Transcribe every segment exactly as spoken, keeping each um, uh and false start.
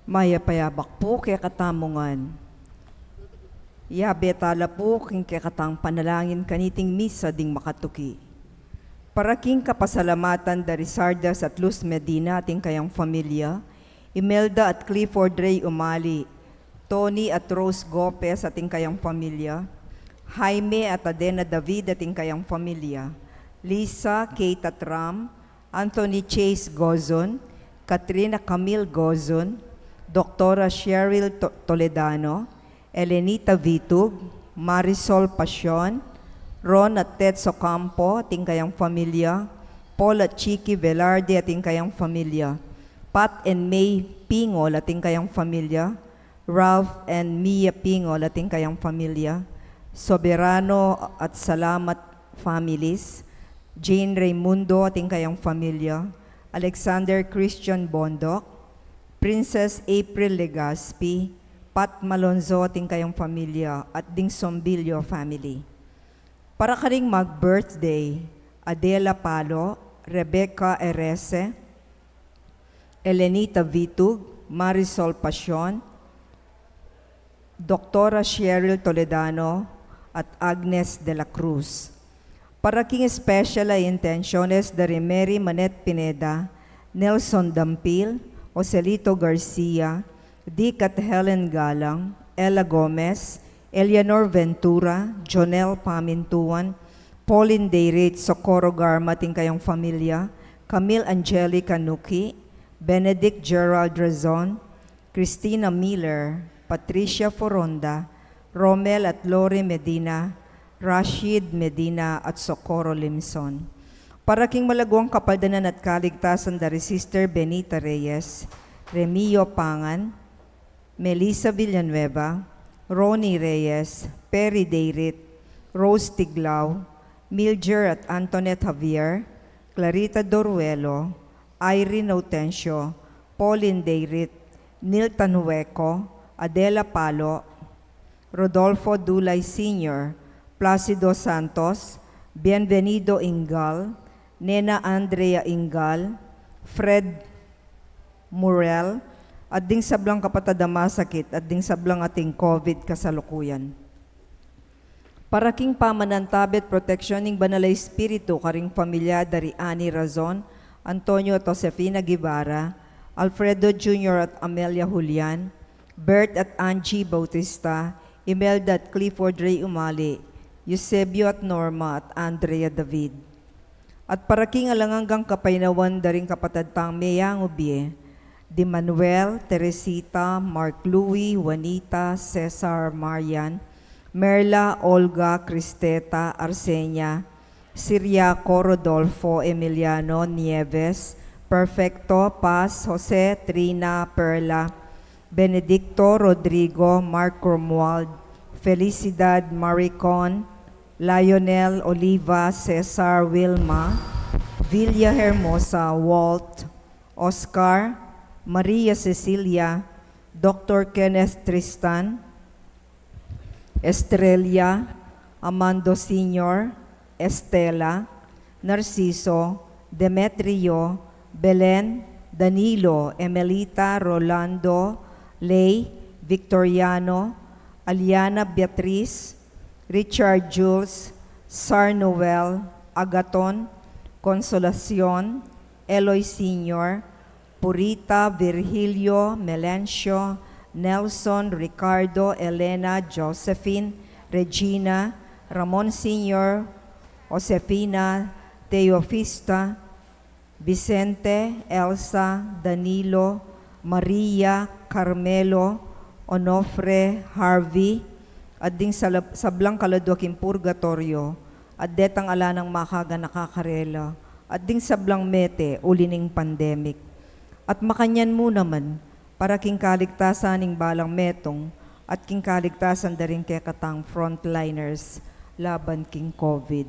Mayap a yabak pu kekatamu ngan. Yabe tala pu king kekatang panalangin kaniting misa ding makatuki. Para king kapasalamatan da Rizardas at Luz Medina ating kayang familia, Imelda at Clifford Ray Umali, Tony at Rose Gopez ating kayang familia, Jaime at Adena David ating kayang familia, Lisa, Kate at Ram, Anthony Chase Gozon, Katrina Camille Gozon, Doktora Cheryl To-, Toledano, Elenita Vitug, Marisol Pasion, Ron at Ted Socampo ating kayang familia, Paul at Chiki Velarde ating kayang familia, Pat and May Pingol ating kayang familia, Ralph and Mia Pingol ating kayang familia, Soberano at Salamat families, Jane Raymundo ating kayang familia, Alexander Christian Bondoc, Princess April Legazpi, Pat Malonzo ating kayang familia, at ding Sombilio family. Para karing mag-birthday, Adela Palo, Rebecca Erese, Elenita Vitug, Marisol Pasion, Doktora Cheryl Toledano, at Agnes de la Cruz. Para king special a intenciones da ri Mary Manette Pineda, Nelson Dampil, Joselito Garcia, Dick at Helen Galang, Ella Gomez, Eleanor Ventura, Jonel Pamintuan, Pauline Dayrit, Socorro Garma ating kayang familia, Camille Angelica Nuki, Benedict Gerald Razon, Christina Miller, Patricia Foronda, Romel at Lori Medina, Rashid Medina at Socorro Limson. Para king malaguang kapaldanan at kaligtasan da ri Sister Benita Reyes, Remio Pangan, Melissa Villanueva, Ronnie Reyes, Perry Dayrit, Rose Tiglao, Mildred at Antoinette Javier, Clarita Doruelo, Irene Autencio, Pauline Dayrit, Neil Tanhueco, Adela Palo, Rodolfo Dulay Senior, Placido Santos, Bienvenido Ingal, Nena Andrea Ingal, Fred Murel, at ding sablang kapatad a masakit, at ding sablang ating COVID kasalukuyan. Para king pamanantabe at proteksyon ning Banal a Espiritu karing pamilya da ri Annie Razon, Antonio at Josefina Guevara, Alfredo Junior at Amelia Julian, Bert at Angie Bautista, Imelda at Clifford Ray Umali, Eusebio at Norma at Andrea David. At para king alang anggang kapaynawan da ring kapatad tang meyang ubie, di Manuel, Teresita, Mark Louie, Juanita, Cesar, Marian, Merla, Olga, Cristeta, Arsenia, Siriaco, Rodolfo, Emiliano, Nieves, Perfecto, Paz, Jose, Trina, Perla, Benedicto, Rodrigo, Mark Romuald, Felicidad, Maricon, Lionel, Oliva, Cesar, Wilma, Villa Hermosa, Walt, Oscar, Maria Cecilia, Doktor Kenneth Tristan, Estrella, Amando Senior, Estela, Narciso, Demetrio, Belen, Danilo, Emelita, Rolando, Ley, Victoriano, Aliana Beatriz, Richard Jules, Sar Noel, Agaton, Consolacion, Eloy Senior, Purita, Virgilio, Melencio, Nelson, Ricardo, Elena, Josephine, Regina, Ramon Senior, Josefina, Teofista, Vicente, Elsa, Danilo, Maria, Carmelo, Onofre, Harvey, at ding salab-, sablang kaladua king purgatorio, at detang ala nang makaganaka karela, at ding sablang mete uli ning pandemic. At makanyan mu naman, para king kaligtasan ning balang metung, at king kaligtasan da ring kekatang frontliners laban king COVID.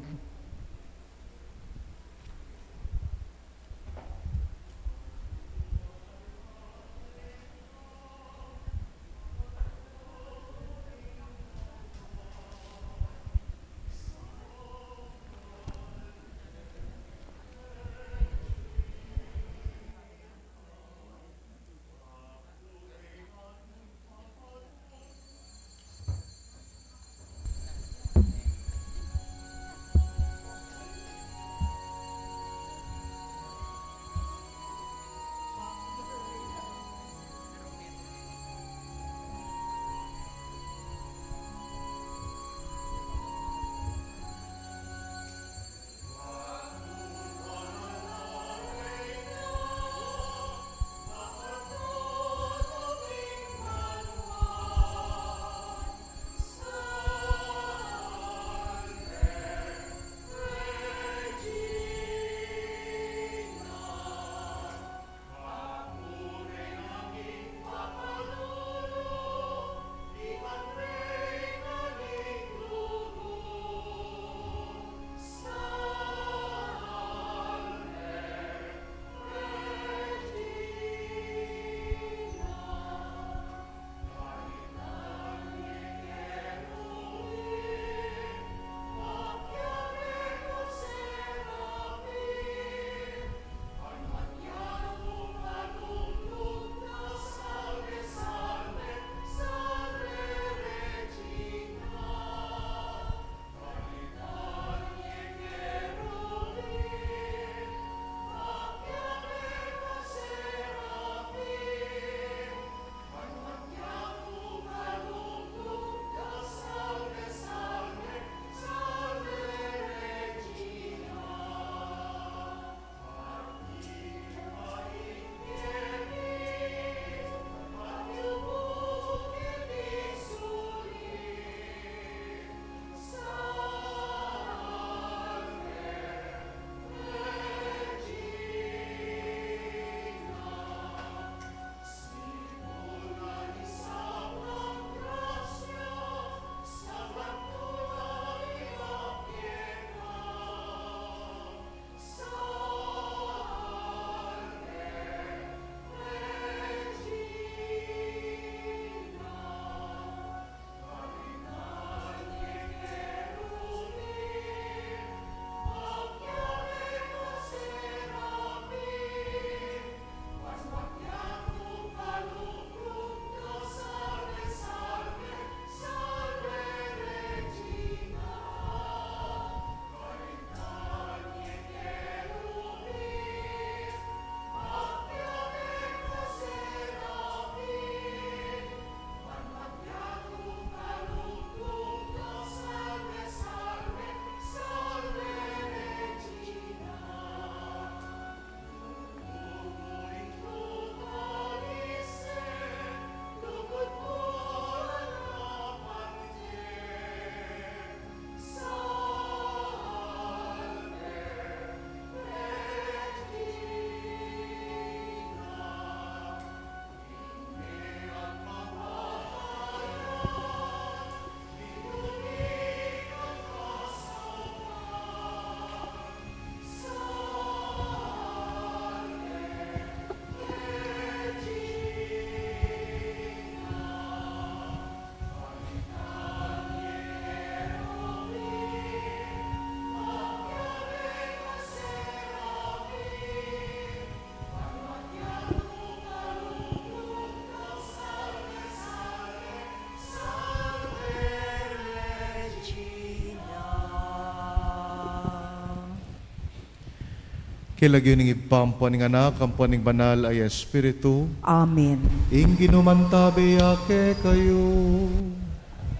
King lagyu ning Ibpa, ampo ning Anak, ampo ning Banal a Espiritu. Amen. Ing Ginu mantabi ya kekayu.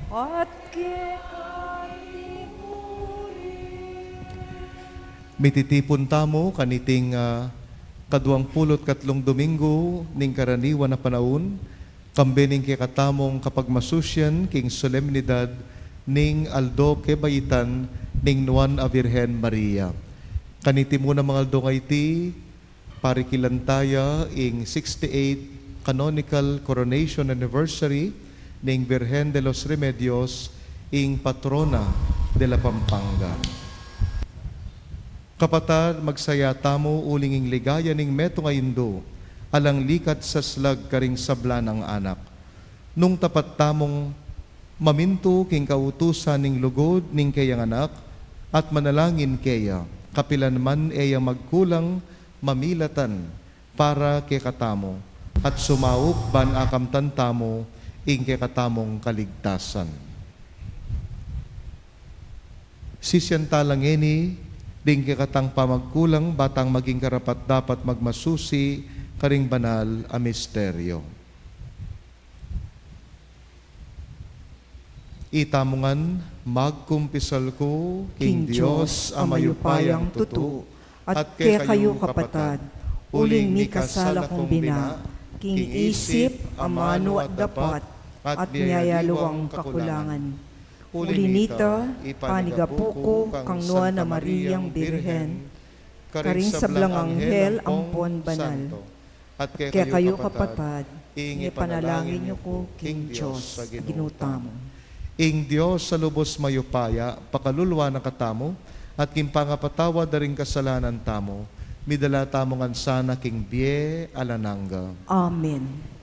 At keka mu rin. Mititipun tamu kaniting, ah, kaduang pulu't katlung Domingo ning karaniwan a panaun, kambe ning kekatamung kapagmasusian king solemnidad ning aldo kebaitan ning Nuan a Virgen Maria. Kaniti mu namang aldo a iti, parikilan taya ing sixty-eighth canonical coronation anniversary ning Virgen de los Remedios, ing patrona de la Pampanga. Kapatad, magsaya tamu uling ing ligaya ning metung a indu, alang likat saslag karing sabla nang anak. Nung tapat tamung mamintu king kautusan ning lugud ning keyang anak, at manalangin keya, kapilan man e ya magkulang mamilatan para kekatamu, at sumaup ban akamtan tamu ing kekatamung kaligtasan. Sisian tala ngeni ding kekatang pamagkulang, ba tang maging karapat-dapat magmasusi karing banal a misteryo. Itamu ngan, magkumpisal ku king Dios a mayupayang tutu, at kekayu kapatad, uling mikasala kung bina, king isip, amanu at dapat, at miyayaliwang kakulangan. Uli nita, ipanigapu ku kang Nuan a Mariang Birhen, karing sablang anghel ampon banal, at kekayu kapatad, ing ipanalangin yu ku king Dios a Ginu tamu. Ing Dios a lubos mayupaya pakalulu na katamu, at king pangapatawad da ring kasalanan tamu, midala tamu ngan sana king bie alang angga. Amen.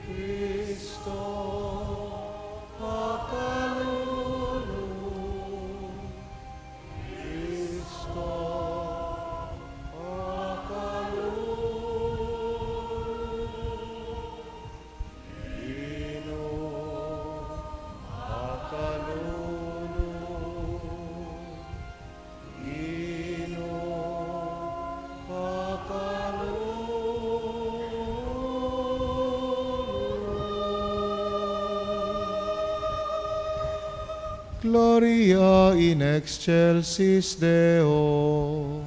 Kristo, pakalulu. Kristo, pakalulu. Ginu, pakalulu. Gloria in excelsis Deo.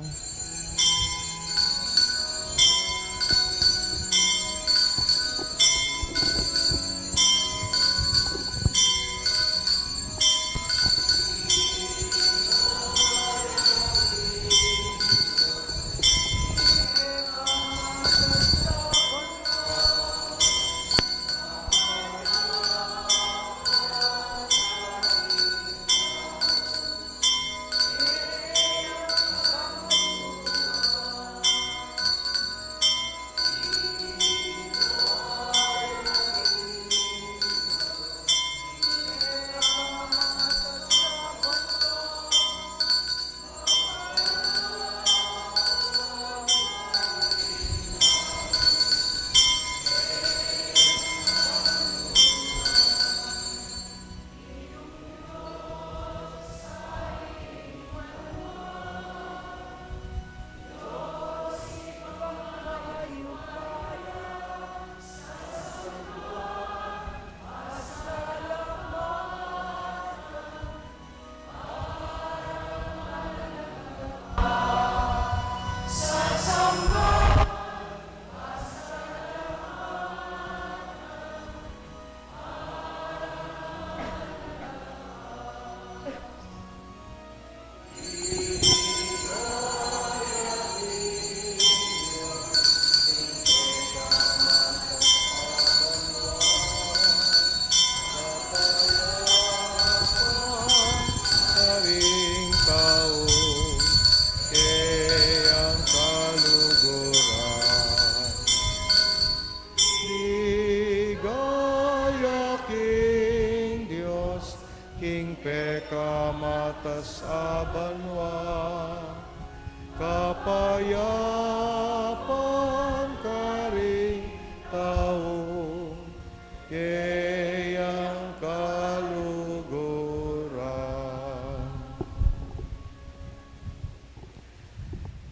Tas a banua, kapayapan karing tau keyang kaluguran.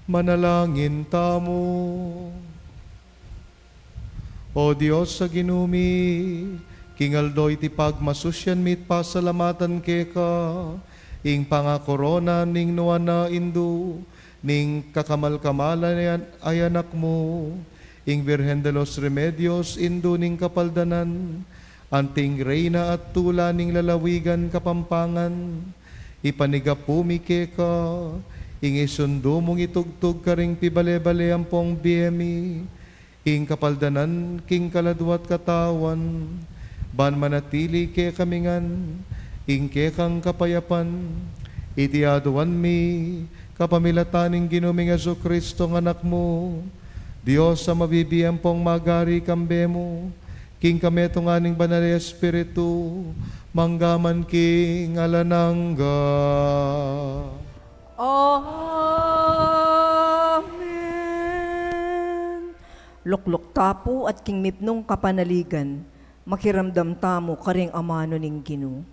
Manalangin tamu. O Dios a Ginu mi, king aldo iti pagmasusian mi't pasalamatan keka, ing pangakorona ning nuan a indu ning kakamal-kamalan a Anak mu, ing Virgen de los Remedios, indu ning kapaldanan, anting Reyna at tula ning lalawigan Kapampangan, ipanyawad mi keka ing isundu mung itugtug karing pibale-bale ampong bie mi, ing kapaldanan king kaladwa't katawan, ban manatili kekami ngan ing kekang kapayapan. Iti aduan mi kapamilatan ning Ginu ming Jesucristo a Anak mu, Dios a mabibie ampong magari kambe mu, king kametungan ning Banal a Espiritu, mangga man king alang angga. Amen. Lukluk ta pu at king mipnung kapanaligan, makiramdam tamu karing amanu ning Ginu.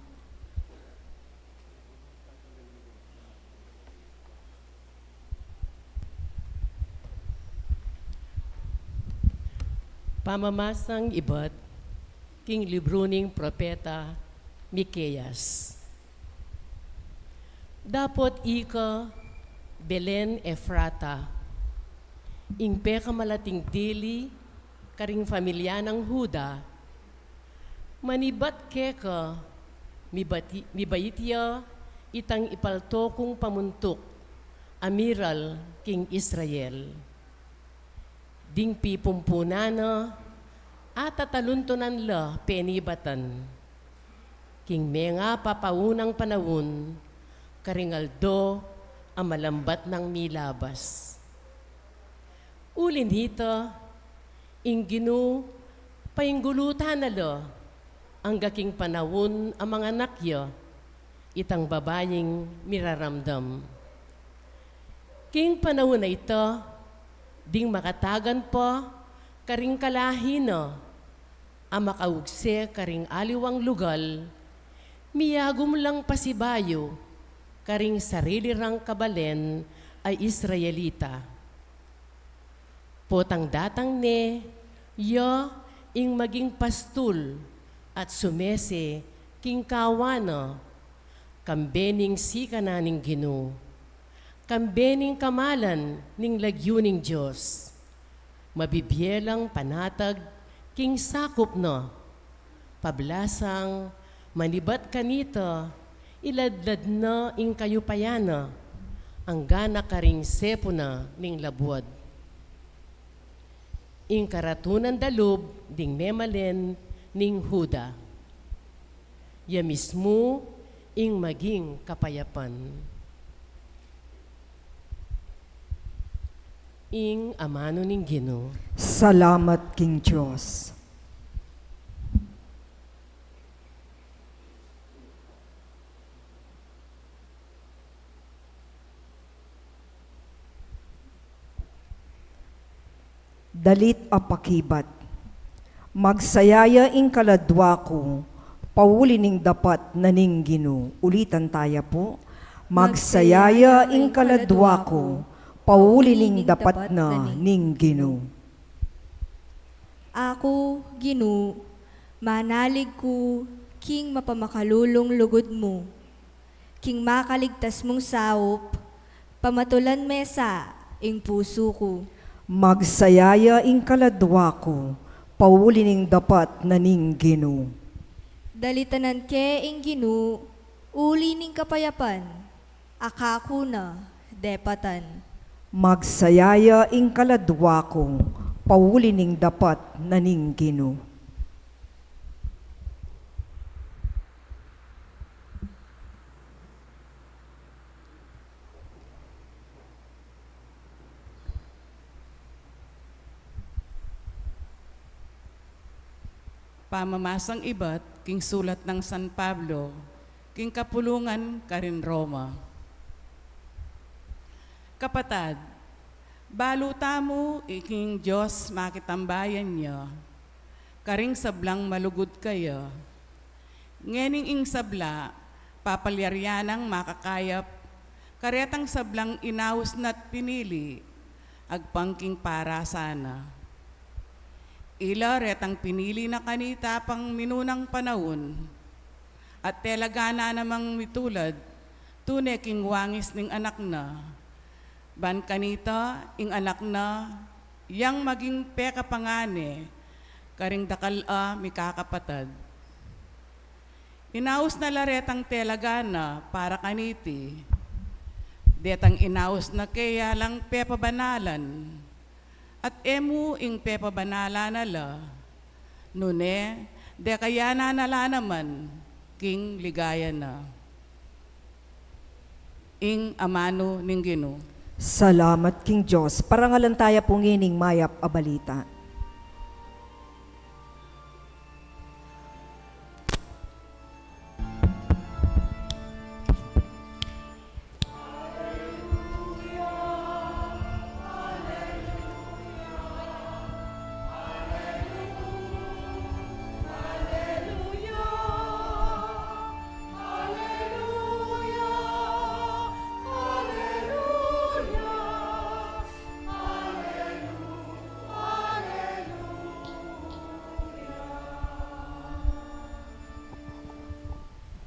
Pamamasang ibat king libru ning propeta Miqueas. Dapot ika, Belen Efrata, ing pekamalating dili karing familia nang Juda, manibat keka, mibati-, mibait ya itang ipalto kung pamuntuk a miral king Israel. Ding pipumpunan na, atataluntunan la penibatan king menga papaunang panaun, karing aldo a malambat nang milabas. Uli nita, ing Ginu painggulutan na la angga king panaun a manganak ya itang babaing miraramdam. King panaun a ita, ding makatagan pa karing kalahi na a makaugse karing aliwang lugal, miyagum lang pasibayu karing sarili rang kabalen a Israelita. Potang datang ne, ya ing maging pastul at sumese king kawa na, kambe ning sikanan ning Ginu, kambe ning kamalan ning lagyu ning Dios. Mabibie lang panatag king sakup na, pablasang manibat kanita, iladlad na ing kayupayan na, angga na karing sepu na ning labuad. Ing karatunan dalub ding memalen ning Juda. Ya mismu ing maging kapayapan. Ing amanu ning Ginu. Salamat king Dios. Dalit a pakibat. Magsaya ya ing kaladwa ku, pauli ning dapat na ning Ginu. Ulitan taya pu. Magsaya ya ing kaladwa ku, pauli ning dapat na ning Ginu. Aku, Ginu, manalig ku king mapamakalulung lugud mu. King makaligtas mung saup, pamatulan me sa ing pusu ku. Magsaya ya ing kaladwa ku, pauli ning dapat na ning Ginu. Dalitanan ke ing Ginu, uli ning kapayapan, a kaku na depatan. Magsaya ya ing kaladwa ku, pauli ning dapat na ning Ginu. Pamamasang ibat king sulat nang San Pablo King kapulungan karin Roma. Kapatad, balu tamu iking Dios makitambayan ya karing sablang malugud kaya. Ngening ing sabla, papalyarian nang makakayap karetang sablang inaus na't pinili, agpang king parasan na. Ila retang pinili na kanita pang minunang panaun, at talaga na namang mitulad, tune king wangis ning anak na. Ban kanita, ing anak na, yang maging pekapangane karing dakal a mikakapatad. Inaus na la retang talaga na para kaniti, detang inaus na keya lang pepabanalan, at e mu ing pepabanalan na la, nune, dekayanan na la naman king ligaya na. Ing amanu ning Ginu. Salamat king Dios. Parangalan taya pu ngening mayap a balita.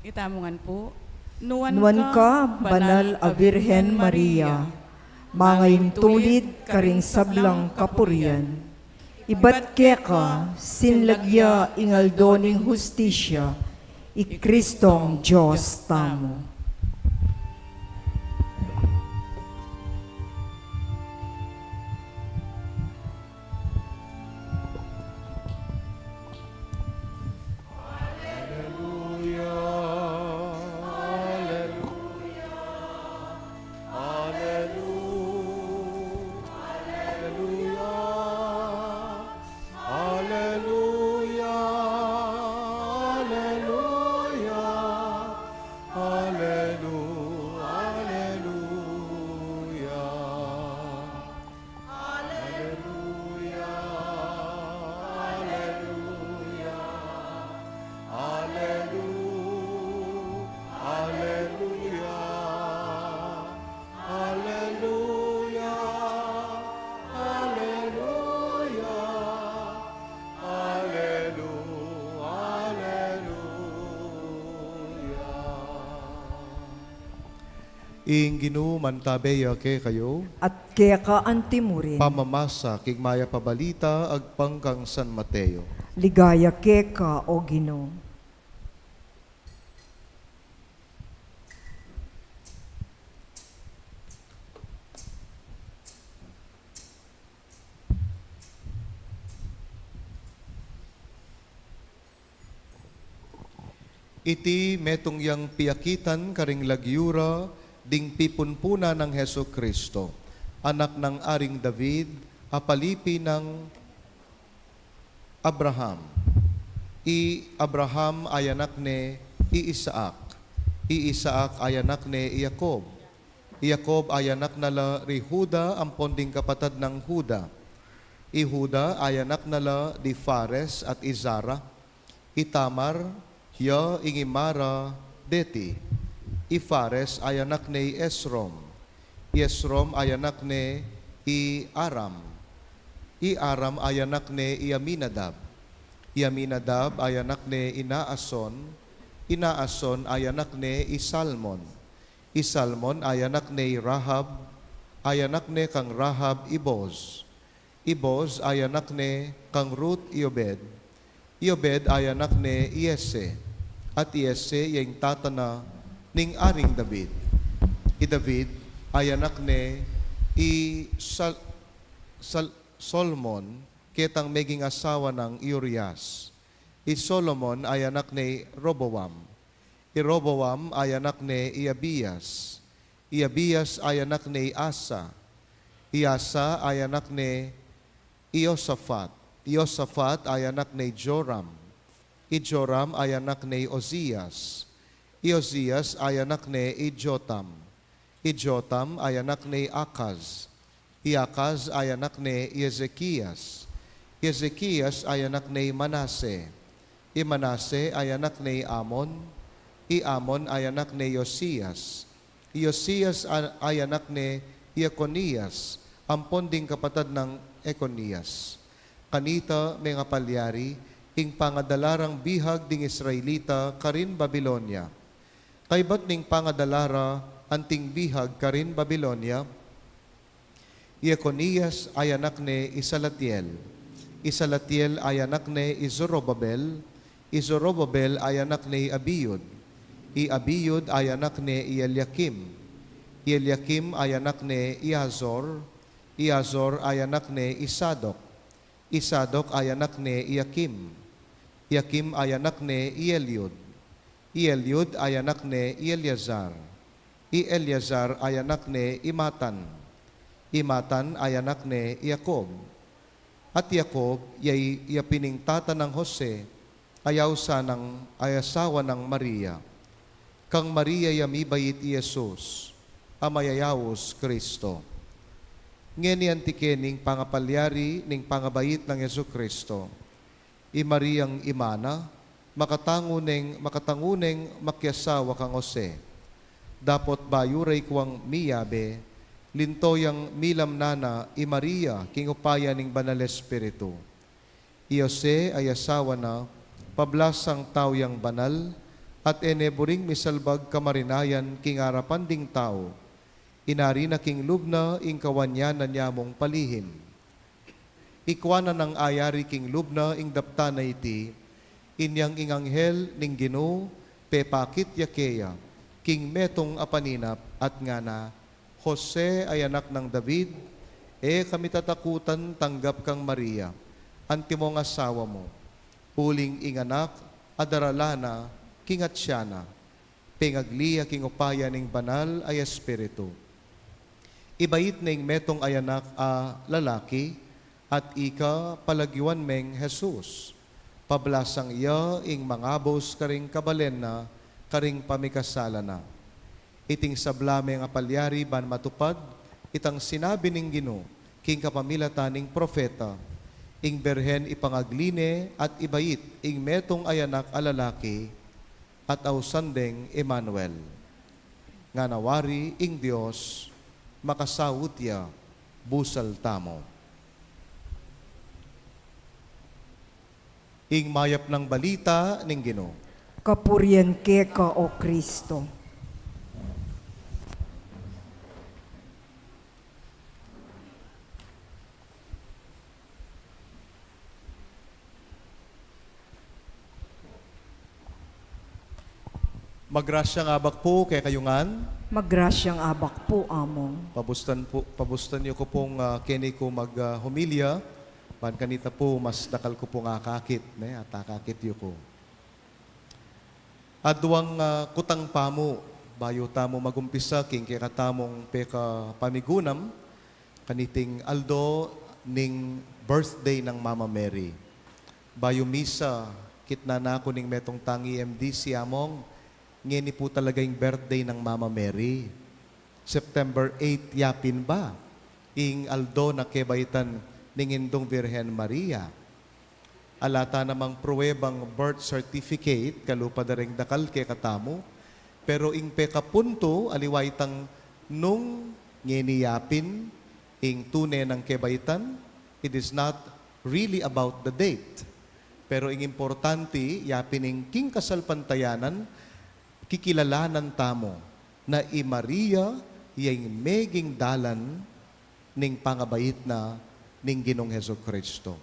Itamu ngan pu. Nuan ka, banal a Virgen Maria, mangaintulid karing sablang kapurian. Ibat keka sinlag ya ing aldo ning hustisya, i Kristong Dios tamu. Aleluya, aleluya, aleluya, aleluya, aleluya, alelu-, aleluya. Aleluya, aleluya, alelu-, aleluya, aleluya, aleluya, alelu-, aleluya. Ing Ginu mantabe ya kekayu. At keka anti mu rin. Pamamasa king mayap a balita agpang kang San Mateo. Ligaya keka, O Ginu. Iti metung yang piakitan karing lagyu ra ding pipunpunan nang Jesu-Cristo, anak nang Aring David, a palipi nang Abraham. I Abraham ayanak ne i Isaac. I Isaac ayanak ne i Jacob. I Jacob ayanak na la ri Juda ampon ding kapatad nang Juda. I Juda ayanak na la di Fares at i Zara. I Tamar, ya ing ima ra deti. I Fares ayanak ne i Esrom. I Esrom ayanak ne i Aram. I Aram ayanak ne i Aminadab. I Aminadab ayanak ne i Naason. I Naason ayanak ne i Salmon. I Salmon ayanak ne i Rahab, ayanak ne kang Rahab i Boaz. I Boaz ayanak ne kang Ruth i Obed. I Obed ayanak ne i Jesse, at i Jesse ya ing tata na ning Aring David. I David ayanak ne i Sal-, Sal-, Solomon, ketang meging asawa nang i Urias. I Solomon ayanak ne i Roboam. I Roboam ayanak ne i Abias. I Abias ayanak ne i Asa. I Asa ayanak ne i Josafat. I Josafat ayanak ne i Joram. I Joram ayanak ne i Ozias. I Ozias ay anak ne i Jotam. I Jotam ay anak ne i Akaz. I Akaz ay anak ne i Ezekias. I Ezekias ay anak ne i Manase. I Manase ay anak ne i Amon. I Amon ay anak ne i Yosias. I Yosias a-, ay anak ne i Yekonias, ampon ding kapatad nang Yekonias. Kanita mengapalyari ing pangadala rang bihag ding Israelita karin Babilonia. Kaybat ning pangadala ra anting bihag karin Babilonia, i Yekonias ay anak ne i Salatiel. I Salatiel ay anak ne i Zorobabel. I Zorobabel ay anak ne i Abiud. I Abiud ay anak ne i Eliakim. I Eliakim ay anak ne i Azor. I Azor ay anak ne i Sadok. I Sadok ay anak ne i Akim. I Akim ay anak ne i Eliud. I Eliud ay anak ne i Eleazar. I Eleazar ay anak ne i Matan. I Matan ay anak ne i Jacob. At i Jacob, ya i, ya pin ing tata nang Jose, ay ausan nang, ay asawa nang Maria. Kang Maria ya mibait i Jesus, a mayayaus Kristo. Ngeni anti keni ing pangapalyari ning pangabait nang Jesu Kristo. I Mariang ima na, makatangu neng, makatangu neng makiasawa kang Jose. Dapot bayu ra ikuang miyabe, linto yang milamnan na i Maria king upaya ning Banal Espiritu. I Jose ay asawa na, pablasang tau yang banal, at e ne buring misalbag kamarinayan king arapan ding tau. Inari na king lub na ing kawanyanan ya mung palihim. Ikua na nang ayari king lub na ing daptan a iti, inyang ing anghel ning Ginu pepakit ya keya king metung a paninap at ngana, Jose a anak nang David, e ka mitatakutan tanggap kang Maria, antimong asawa mu, uling ing anak a daralan na king atyan na, pengagli ya king upaya ning Banal a Espiritu. Ibait ne ing metung a anak a lalaki, at ika palagyuan meng Jesus. Pablasang iya ing mangabus karing kabalen na karing pamikasalan na. Iting sabla mengapalyari ban matupad itang sinabi ning Ginu king kapamilatan ning propeta, ing Birhen ipangagli ne at ibait ing metung a anak a lalaki, at ausan deng Emmanuel. Ngana wari ing Dios, makasaut ya, busal tamu. Ing mayap nang balita ning Ginu. Kapurian keka, O Kristo. Magrasyang abak pu kekayu ngan. Magrasyang abak pu, Among. Pabustan pu, pabustan yu ku pung, ah, keni ku mag, ah, homilya, ban kanita pu mas dakal ku pung akakit, ne, at akakit yu ku. Aduang, ah, kutang pamu, bayu tamu magumpisa king kekatamung pekapamigunam, kaniting aldo ning birthday nang Mama Mary. Bayu misa, kitnan na ku ning metung tang E M D, si Among, ngeni pu talaga ing birthday nang Mama Mary. September eight yapin ba ing aldo na kebaitan ning Indung Virgen Maria. Ala ta namang pruebang birth certificate, kalupa da ring dakal kekatamu, pero ing pekapuntu, aliwa itang nung ngeni yapin ing tune nang kebaitan, it is not really about the date. Pero ing importante, yapin ing king kasalpantayanan, kikilalanan tamu na i Maria ya ing meging dalan ning pangabait na ning Ginung Jesu-Cristo.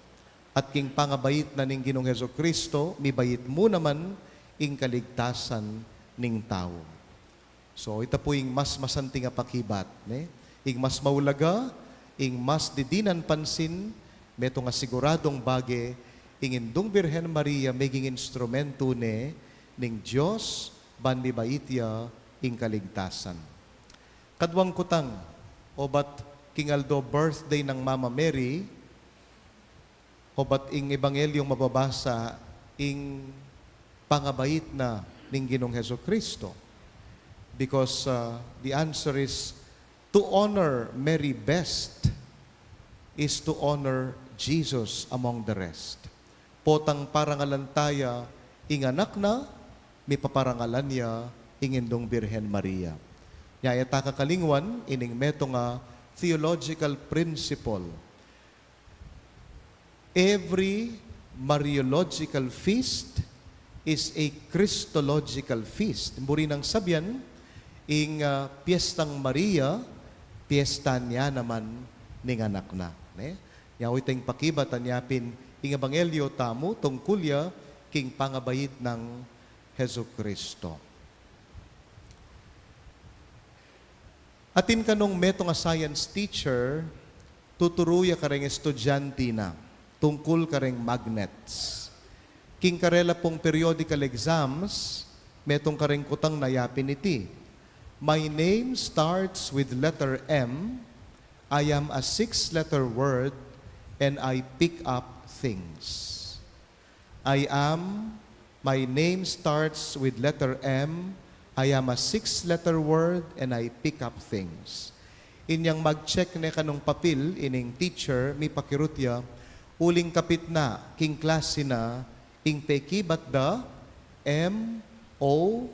At king pangabait na ning Ginung Jesu-Cristo, mibait mu naman ing kaligtasan ning tau. So, ita pu ing mas masanting a pakibat, ne? Ing mas maulaga, ing mas didinan pansin, metung a siguradung bage, ing Indung Birhen Maria meging instrumentu ne ning Dios, ban mibait ya ing kaligtasan. Kaduang kutang, obat king aldo birthday nang Mama Mary, obat ing ebangelyung mababasa, ing pangabait na ning Ginung Jesucristo. Because, uh, the answer is, to honor Mary best is to honor Jesus among the rest. Potang parangalan taya ing anak na, mipaparangalan ya ing Indung Birhen Maria. Nya e ta kakalingwan ining metung a theological principle. Every Mariological feast is a Christological feast. Buri nang sabian, ing, ah, Piestang Maria, piesta na naman ning anak na. Ne? Nya, ita ing pakibat nya pin ing ebanghelyo tamu tungkul ya king pangabait nang Jesucristo. Atin kanung metung a science teacher, tuturu ya kareng estudyante na tungkul kareng magnets. King karela pung periodical exams, metung kareng kutang na yapin iti, "My name starts with letter M. I am a six-letter word and I pick up things." I am, my name starts with letter M. I am a six-letter word and I pick up things. Inyang mag-check ne kanung papil ining teacher, mipakirut ya, uling kapit na king klase na ing pekibat da, M O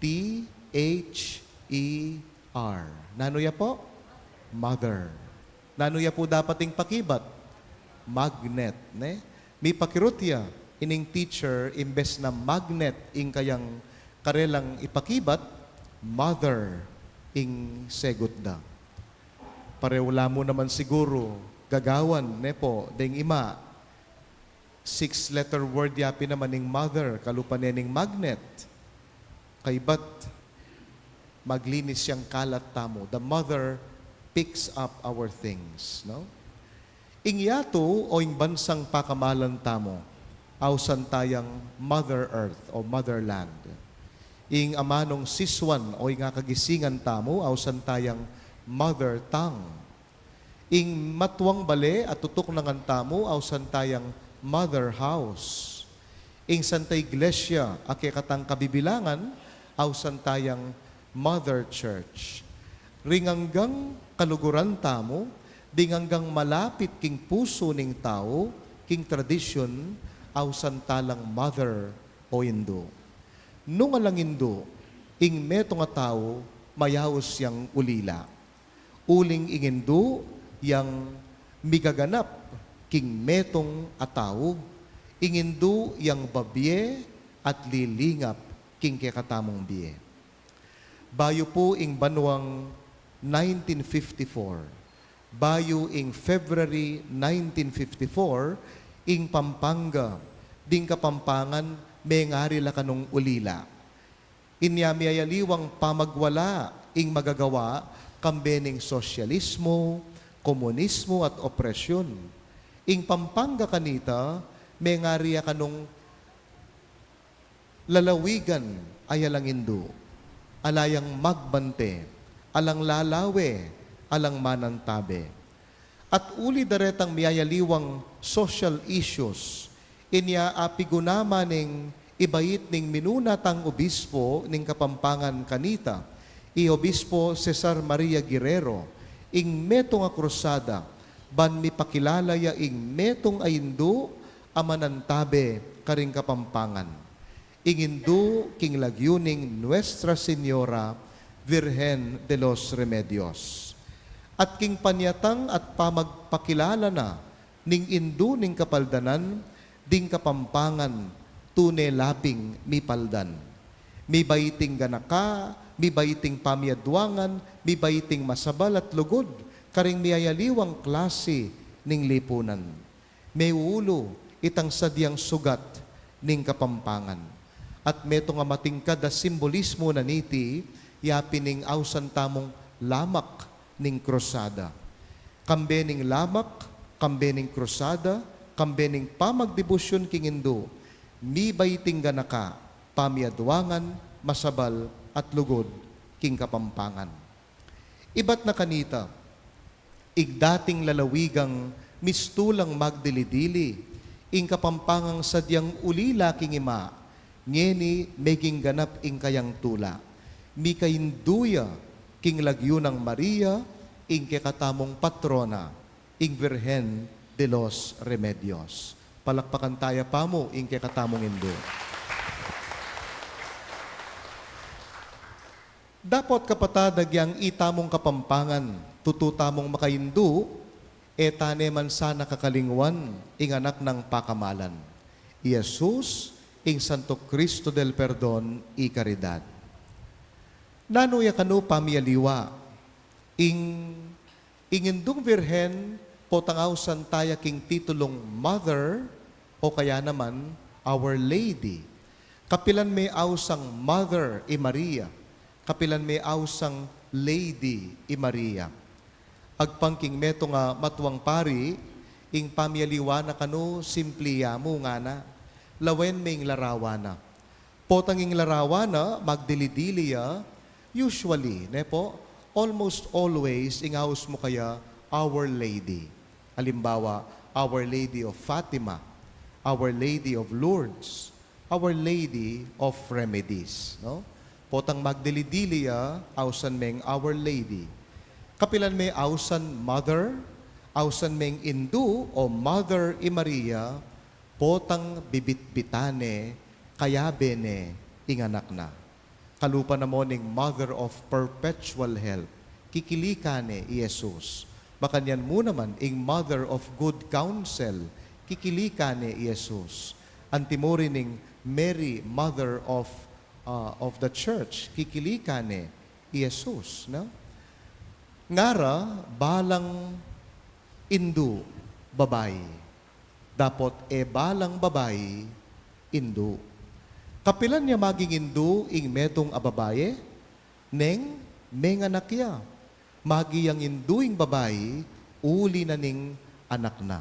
T H E R. Nanu ya pu? Mother. Nanu ya pu dapat ing pakibat? Magnet, ne? Mipakirut ya ining teacher, imbes na magnet ing kayang karelang ipakibat, mother ing segut da. Pareho la mu naman siguru gagawan, ne pu, deng ima. Six-letter word yapin naman ing mother, kalupa ne ning magnet. Kaybat, maglinis yang kalat tamu. The mother picks up our things, no? Ing yatu o ing bansang pakamalan tamu, ausan tayang Mother Earth o Motherland. Ing amanung sisuan o ing akagisingan tamu, ausan tayang Mother Tongue. Ing matuang bale a tutuknangan tamu, ausan tayang Mother House. Ing Santa Iglesia a kekatang kabibilangan, ausan tayang Mother Church. Ring anggang kaluguran tamu, ding anggang malapit king pusu ning tau, king tradisyun, ausan ta lang mother o indu. Nung alang indu, ing metung a tau, mayaus yang ulila. Uling ing indu yang migaganap king metung a tau, ing indu yang babie at lilingap king kekatamung bie. Bayu pu ing banuang nineteen fifty-four, bayu ing February nineteen fifty-four, ing Pampanga, ding Kapampangan, mengari la kanung ulila. Inya miyayaliwang pamagwala ing magagawa, kambe ning sosyalismu, komunismu at opresyun. Ing Pampanga kanita, mengari ya kanung lalawigan a alang indu, ala yang magbante, alang lalawe, alang manantabe. At uli daretang miyayaliwang social issues, inya apiguna man ning ibait ning minuna tang obispo ning Kapampangan kanita, i Obispo Cesar Maria Guerrero, ing metung a krusada, ban mipakilala ya ing metung a indu a manantabe karing Kapampangan. Ing indu king lagyu ning Nuestra Señora Virgen de los Remedios. At king panyatang at pamagpakilala na ning indu ning kapaldanan, ding Kapampangan tune laping mipaldan. Mibait ing ganaka, mibait ing pamiadwangan, mibait ing masabal at lugud, karing miyayaliwang klase ning lipunan. Meulu itang sadyang sugat ning Kapampangan. At metung a matingkad a simbolismu na niti, yapin ing ausan tamung lamak ning krusada. Kambe ning lamak, kambe ning krusada, kambe ning pamagdebosyun king indu, mibait ing ganaka, pamiadwangan, masabal, at lugud king Kapampangan. Ibat na kanita, ing dating lalawigang mistulang magdili-dili, ing Kapampangang sadyang ulila king ima, ngeni meging ganap ing kayang tula. Mikaindu ya king lagyu nang Maria, ing kekatamung patrona, ing Virgen de los Remedios. Palakpakan taya pamu ing kekatamung indu. Dapot kapatad, agyang itamung Kapampangan, tutu tamung makaindu, e ta ne man sana kakalingwan ing anak nang pakamalan, i Jesus, ing Santo Cristo del Perdon y Caridad. Nanu ya kanu pamialiwa, ing Ing Indung Birhen, potang ausan taya king titulung Mother, o kaya naman Our Lady. Kapilan me ausang Mother i Maria, kapilan me ausang Lady i Maria. Agpang king metung a matuang pari, ing pamialiwa na kanu simpli ya mu ngana, lawen me ing larawan na. Potang ing larawan na, magdili-dili ya, usually, ne po, almost always, ing aus mu kaya, Our Lady. Alimbawa, Our Lady of Fatima, Our Lady of Lourdes, Our Lady of Remedies, no? Potang magdili-dili ya, ausan meng Our Lady. Kapilan me ausan Mother, ausan meng Indu o Mother i Maria, potang bibitbitan ne, kayabe ne ing anak na. Kalupa na mo ning Mother of Perpetual Help, kikilikan ne i Jesus. Makanyan mu naman ing Mother of Good Counsel, kikilikan ne i Jesus. Antimo rin ning Mary, Mother of, ah, of the Church, kikilikan ne i Jesus, no? Ngara, balang indu, babai. Dapot e balang babai, indu. Kapilan ya maging indu ing metung a babai? Neng menganak ya. Magi yang indu ing babai, uli na ning anak na.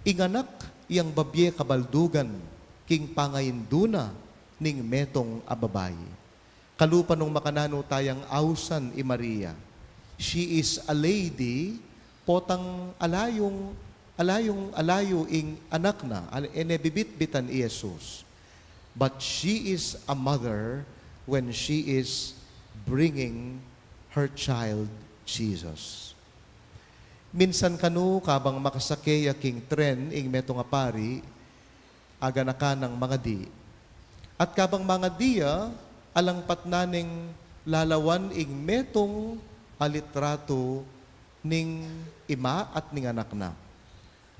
Ing anak yang babie kabaldugan, king pangaindu na ning metung a babai. Kalupa nung makananu tayang ausan i Maria. She is a lady, potang alayung, alayung, alayu ing anak na, al-, e ne bibitbitan i Jesus. But she is a mother when she is bringing her child Jesus. Minsan kanu kabang makasake ya king tren ing metung a pari, aganakan nang mangadi. At kabang mangadi ya, alangpat na neng lalawan ing metung a litratu ning ima at ning anak na.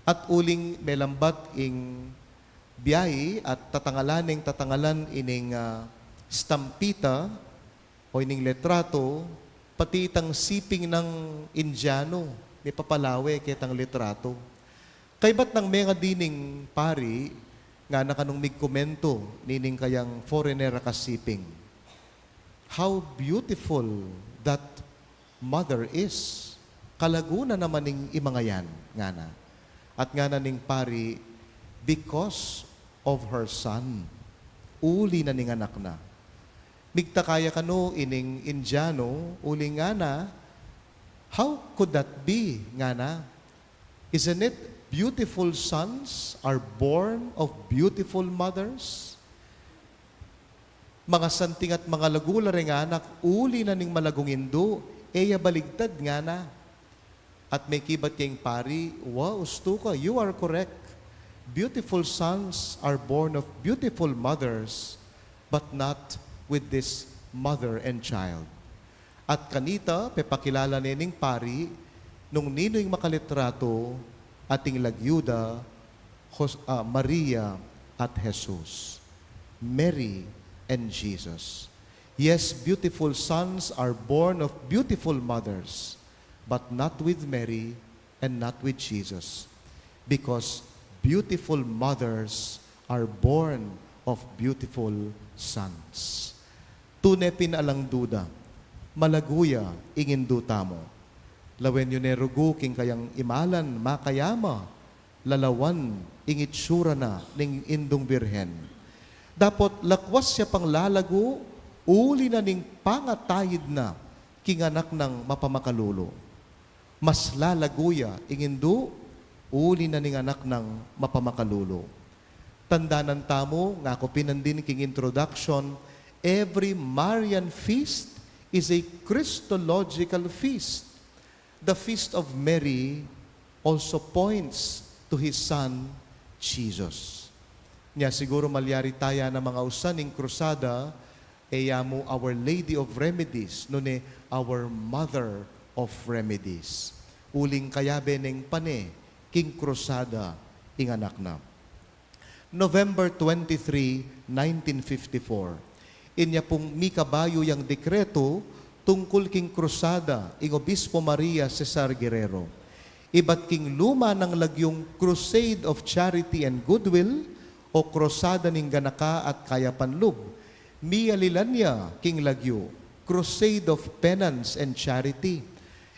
At uling melambat ing biayi at tatangalan neng tatangalan ining, ah, stampita, o ining litratu, pati itang siping nang Indiano, mipapalawe ketang litratu. Kaybat nang mengadi ning pari, ngana kanung migkomento nining kayang foreigner a kasiping, "How beautiful that mother is." Kalagu na naman ning imang ayan, ngana. At ngana ning pari, "Because of her son." Uli na ning anak na. Migtaka ya kanu ining Indiano, uling ngana, "How could that be?" ngana. "Isn't it beautiful sons are born of beautiful mothers?" Mangasanting at mangalagu la ring anak, uli na ning malagung indu, e ya baligtad, ngana. At mekibat ya ing pari, "Wa, ustu ka, you are correct. Beautiful sons are born of beautiful mothers, but not with this mother and child." At kanita, pepakilala ne ning pari nung ninu ing makalitratu at ing lagyu da, Jos-, ah, Maria at Jesus. Mary and Jesus. Yes, beautiful sons are born of beautiful mothers, but not with Mary and not with Jesus, because beautiful mothers are born of beautiful sons. Tune pin alang duda, malagu ya ing indu tamu. Lawen yu ne rugu king kayang imalan, makayama, lalawan ing itsura na ning Indung Birhen. Dapot lakwas ya pang lalagu, uli na ning pangataid na king anak nang mapamakalulu. Mas lalagu ya ing indu, uli na ning anak nang mapamakalulu. Tandanan tamu, ngaku pin nandin king introduction, every Marian feast is a Christological feast. The Feast of Mary also points to his son, Jesus. Nya siguru malyari taya na mangausan ning krusada, e ya mu Our Lady of Remedies, nune Our Mother of Remedies. Uling kayabe neng pane king krusada ing anak na. November twenty-three, nineteen fifty-four. Inya pung mikabayu yang dekretu tungkul king krusada ing Obispo Maria Cesar Guerrero. Ibat king luma nang lagyung Crusade of Charity and Goodwill o Krusada ning Ganaka at Kayapan Lub, mialilan ya king lagyu Crusade of Penance and Charity,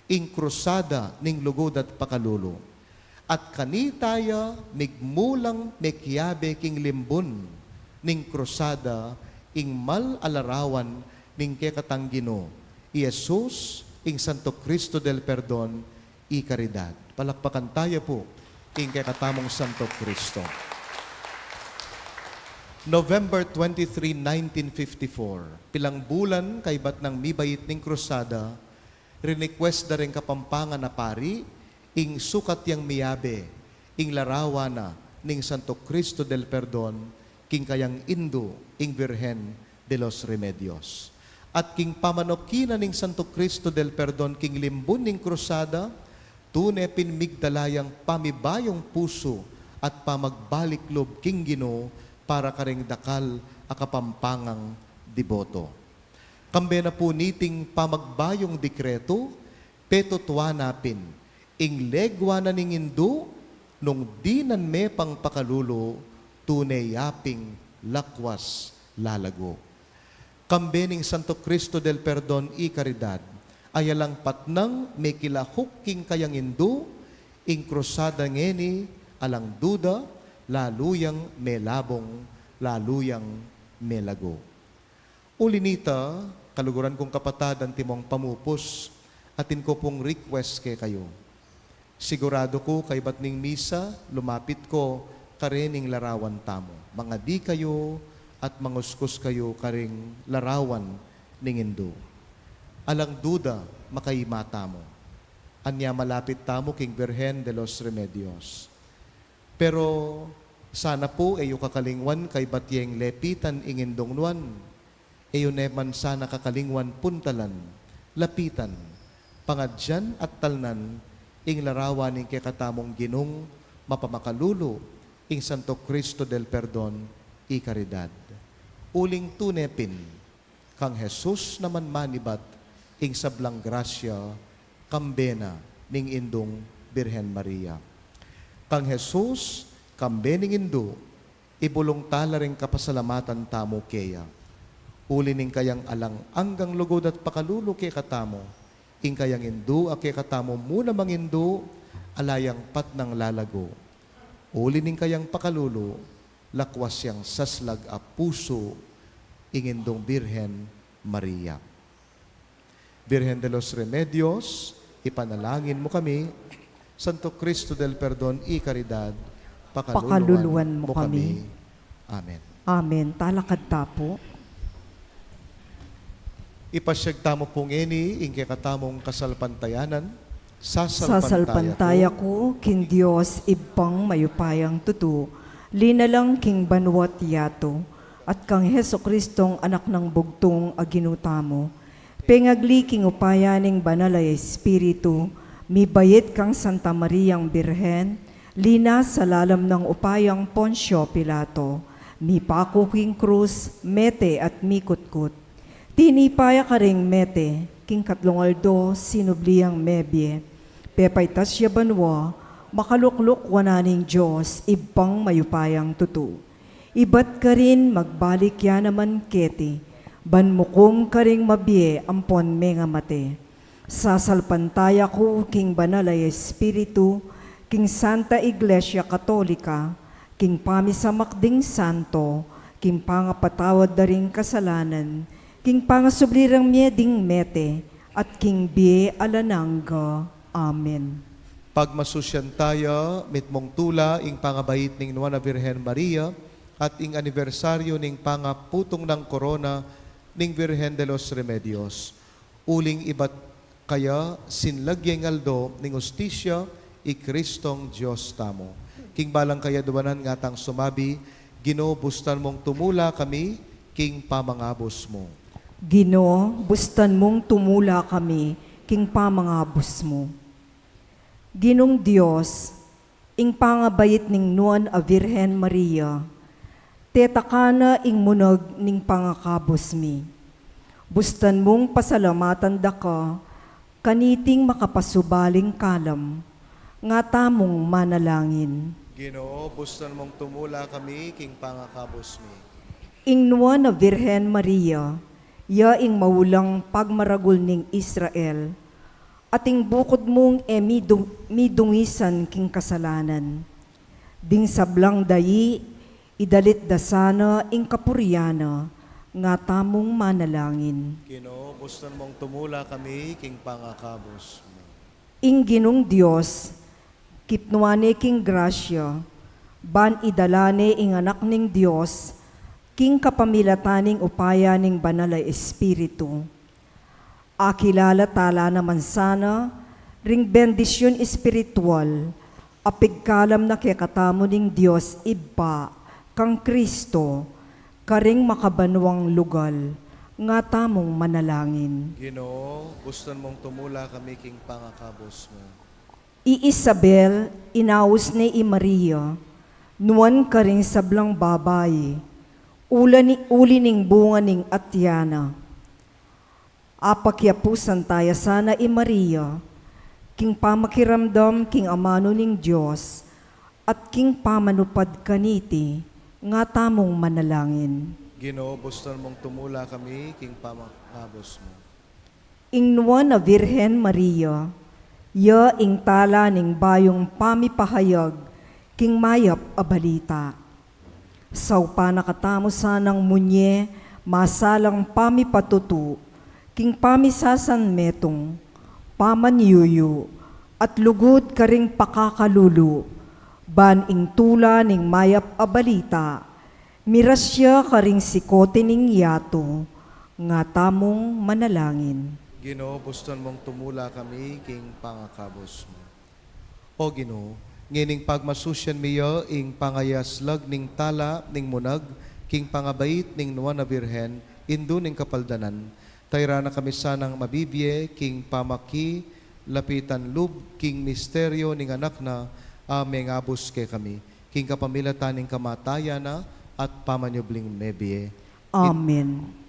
ing krusada ning lugud at pakalulu. At kanita ya migmulang mekiabe king limbun ning krusada ing mal a larawan ning kekatang Ginu, i Jesus, ing Santo Cristo del Perdon y Caridad. Palakpakan taya pu ing kekatamung Santo Cristo. November twenty-three, nineteen fifty-four, pilang bulan kaybat nang mibait ning krusada, rinequest da reng Kapampangan a pari ing sukat yang miabe ing larawan na ning Santo Cristo del Perdon king kayang indu, ing Virgen de los Remedios. At king pamanoki na ning Santo Cristo del Perdon king limbun ning krusada, tune pin migdala yang pamibayung pusu at pamagbalik lub king Ginu para karing dakal a Kapampangang deboto. Kambe na pu niting pamagbayung dekretu, petutuan na pin ing legua na ning indu, nung dinan me pang pakalulu, tune ya ping lakwas lalago. Kambe ning Santo Cristo del Perdon y Caridad, a ya lang patnang mekilahuk king kayang indu, ing krusada ngeni alang duda, lalu yang melabung, lalu yang melago. Uli nita, kaluguran kung kapatad, antimong pamupus, atin ku pung request kekayu. Siguradu ku kaybat ning misa, lumapit ko karening larawan tamu. Mangadi kayu at manguskus kayu karing larawan ning indu. Alang duda, makaima tamu. Anya malapit tamu king Virgen de los Remedios. Pero sana pu e yu kakalingwan kaybat yeng lepitan ing indung nuan. E yu ne man sana kakalingwan puntalan, lapitan, pangadyan at talnan ing larawan ning kekatamung Ginung mapamakalulu, ing Santo Cristo del Perdon y Caridad. Uling tune pin, kang Jesus naman manibat ing sablang grasya, kambe na ning indung Birhen Maria. Kang Jesus, kambe ning indu, ibulung tala ring kapasalamatan tamu keya. Uli ning kayang alang anggang lugud at pakalulu kekatamu, ing kayang indu a kekatamu mu namang indu, ala yang patnang lalago. Uli ning kayang pakalulu, lakwas yang saslag a pusu, ing indung Birhen Maria. Virgen de los Remedios, ipanalangin mu kami. Santo Cristo del Perdon y Caridad, pakaluluan mu kami. Amen. Amen. Talakad ta pu. Ipasyag tamu pu ngeni ing kekatamung kasalpantayanan. Sasalpantaya ku king Dios, Ibpang mayupayang tutu, linalang king banua't yatu, at kang Jesucristong Anak nang bugtung a Ginu tamu, pengagli king upaya ning Banal a Espiritu, mibait kang Santa Mariang Birhen, linas sa lalam nang upayang Poncio Pilato, mipaku king krus, mete at mikutkut. Tinipa ya karing mete, king katlung aldo sinubli yang mebie, pepaitas ya banua, makalukluk wanan ning Dios, Ibpang mayupayang tutu. Ibat karin magbalik ya naman keti, ban mukum karing mabie ampon mengamate. Sasalpantaya ku king Banal a Espiritu, king Santa Iglesia Katolika, king pamisamak ding santo, king pangapatawad da ring kasalanan, king pangasubli rang mie ding mete, at king bie alang angga. Amen. Pagmasusyan taya mitmung tula ing pangabait ning Nuan a Birhen Maria, at ing anibersaryu ning pangaputung nang korona ning Virgen de los Remedios. Uling ibat kaya sinlag ya ing aldo ning ustisya i Kristong Dios tamu. King balang kayaduanan ngatang sumabi, Ginu, bustan mung tumula kami king pamangabus mu. Ginu, bustan mung tumula kami king pamangabus mu. Ginung Dios, ing pangabait ning Nuan a Virgen Maria, tetakan na ing munag ning pangakabus mi. Bustan mung pasalamatan da ka kaniting makapasubaling kalam, nga tamung manalangin. Ginu, bustan mung tumula kami king pangakabus mi. Ing Nuan a Virgen Maria, ya ing maulang pagmaragul ning Israel, at ing bukud mung e midu-, midungisan king kasalanan. Ding sablang dai, idalit da sana ing kapurian na, nga tamung manalangin. Ginu, bustan mung tumula kami king pangakabus mu. Ing Ginung Dios, kipnuan ne king grasya, ban idala ne ing Anak ning Dios, king kapamilatan ning upaya ning Banal a Espiritu. Akilala tala naman sana ring bendisyun espiritual a pigkalam na kekatamu ning Dios Ibpa kang Kristo, karing makabanuang lugal, nga tamung manalangin. Ginu, bustan mung tumula kami king pangakabus mu. I Isabel, inaus ne i Maria, nuan karing sablang babai, ula ni, uli ning bunga ning atian na. Apakiapusan taya sana i Maria, king pamakiramdam king amanu ning Dios, at king pamanupad kaniti, nga tamung manalangin. Ginu, bustan mung tumula kami king pamangabus mu. Ing Nuan a Virgen Maria, ya ing tala ning bayung pamipahayag king mayap a balita. Saupan na katamu sanang munye masalang pamipatutu king pamisasanmetung, pamanyuyu, at lugud karing pakakalulu, ban ing tula ning mayap a balita mirasya karing sikote ning yatu, nga tamung manalangin. Ginu, bustan mung tumula kami king pangakabus mu. O Ginu, ngening pagmasusyan mi ya ing pangayaslag ning tala ning munag king pangabait ning Nuan a Virgen, Indu ning Kapaldanan, tayra na kami sanang mabibie king pamakilapitan lub king misteryo ning Anak na a mengabus kekami, king kapamilatan ning kamatayan na at pamanyubling mebie. Amen.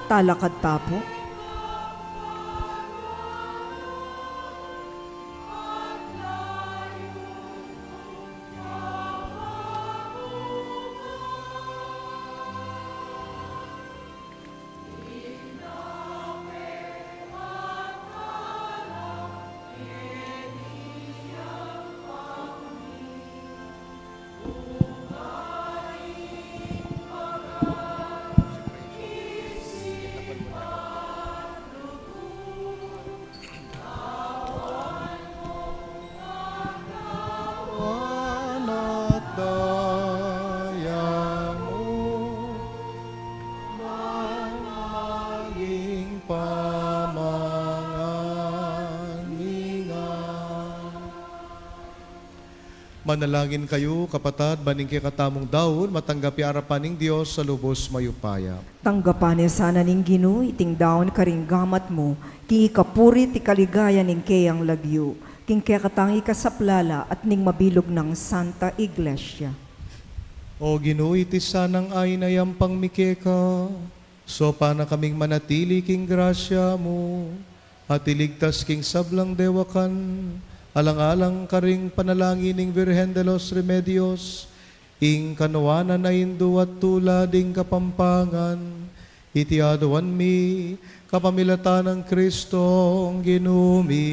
Talakad ta pu. Anak daya mu, maging pamangan mi ngan. Manalangin kayu, kapatad, ban ing kekatamung daun matanggap ya arapan ning Dios a lubos mayupaya. Tanggapan ne sana ning Ginu iting daun karing gamat mu, king ikapuri at ikaligaya ning keyang lagyu, king kekatang ikasaplala at ning mabilug nang Santa Iglesia. O Ginu, iti sanang ain a yampang mi keka, saupan na kaming manatili king grasya mu, at iligtas king sablang dewakan, alang-alang karing panalangin ning Virgen de los Remedios, ing kanuanan a indu at tula ding Kapampangan, iti aduan mi kapamilatan nang Kristong Ginu mi.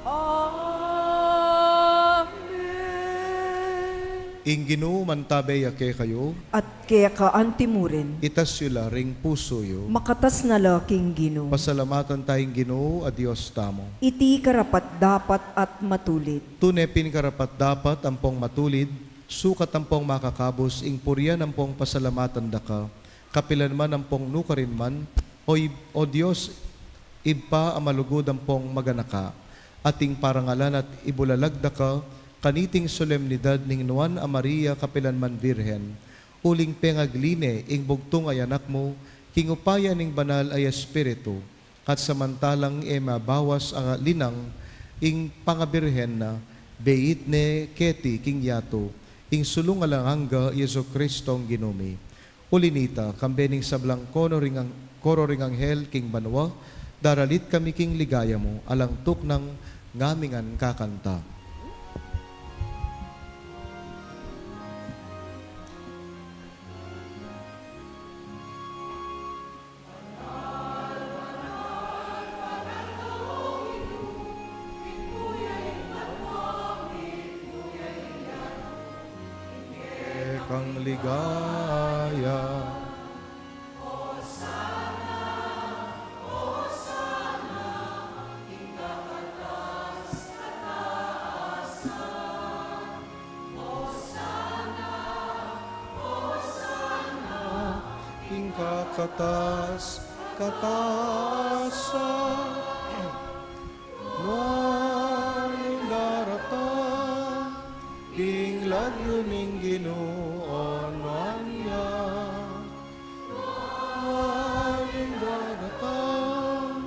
Amen. Ing Ginu mantabe ya kekayu. At keka antimurin. Itas yu la ring pusu yu. Makatas na la king Ginu. Pasalamatan ta ing Ginu a Dios tamu. Iti karapat-dapat at matulid. Tune pin karapat-dapat ampong matulid, sukat ampong makakabus ing purian ampong pasalamatan da ka, kapilan man ampong nukarin man, o Ib-, o Dios, Ibpa a malugud ampong maganaka, ating parangalan at ibulalag da ka kaniting solemnidad ning Nuan a Maria kapilan man Virgen, uling pengagli ne ing bugtung a Anak mu king upaya ning Banal a Espiritu, at samantalang e mabawas a linang ing pangabirhen na, beit ne keti king yatu ing sulung alang angga, Jesucristong Ginu mi. Uli nita, kambe ning sablang koro ring ang-, koro ring anghel king banua, daralit kami king ligaya mu, alang tuknang ngaming kakanta. Kang ligaya. Ing kakatas-katasan. Nuan ing daratang king lagyu ning Ginu, o nuan ya. Nuan ing daratang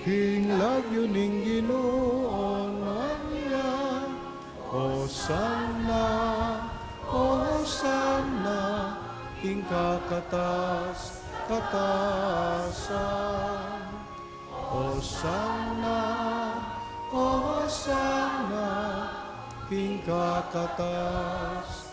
king lagyu ning Ginu, o nuan ya. Hosanna, Hosanna, king kakatas-katasan. Hosanna, Hosanna, king kakatas-katasan.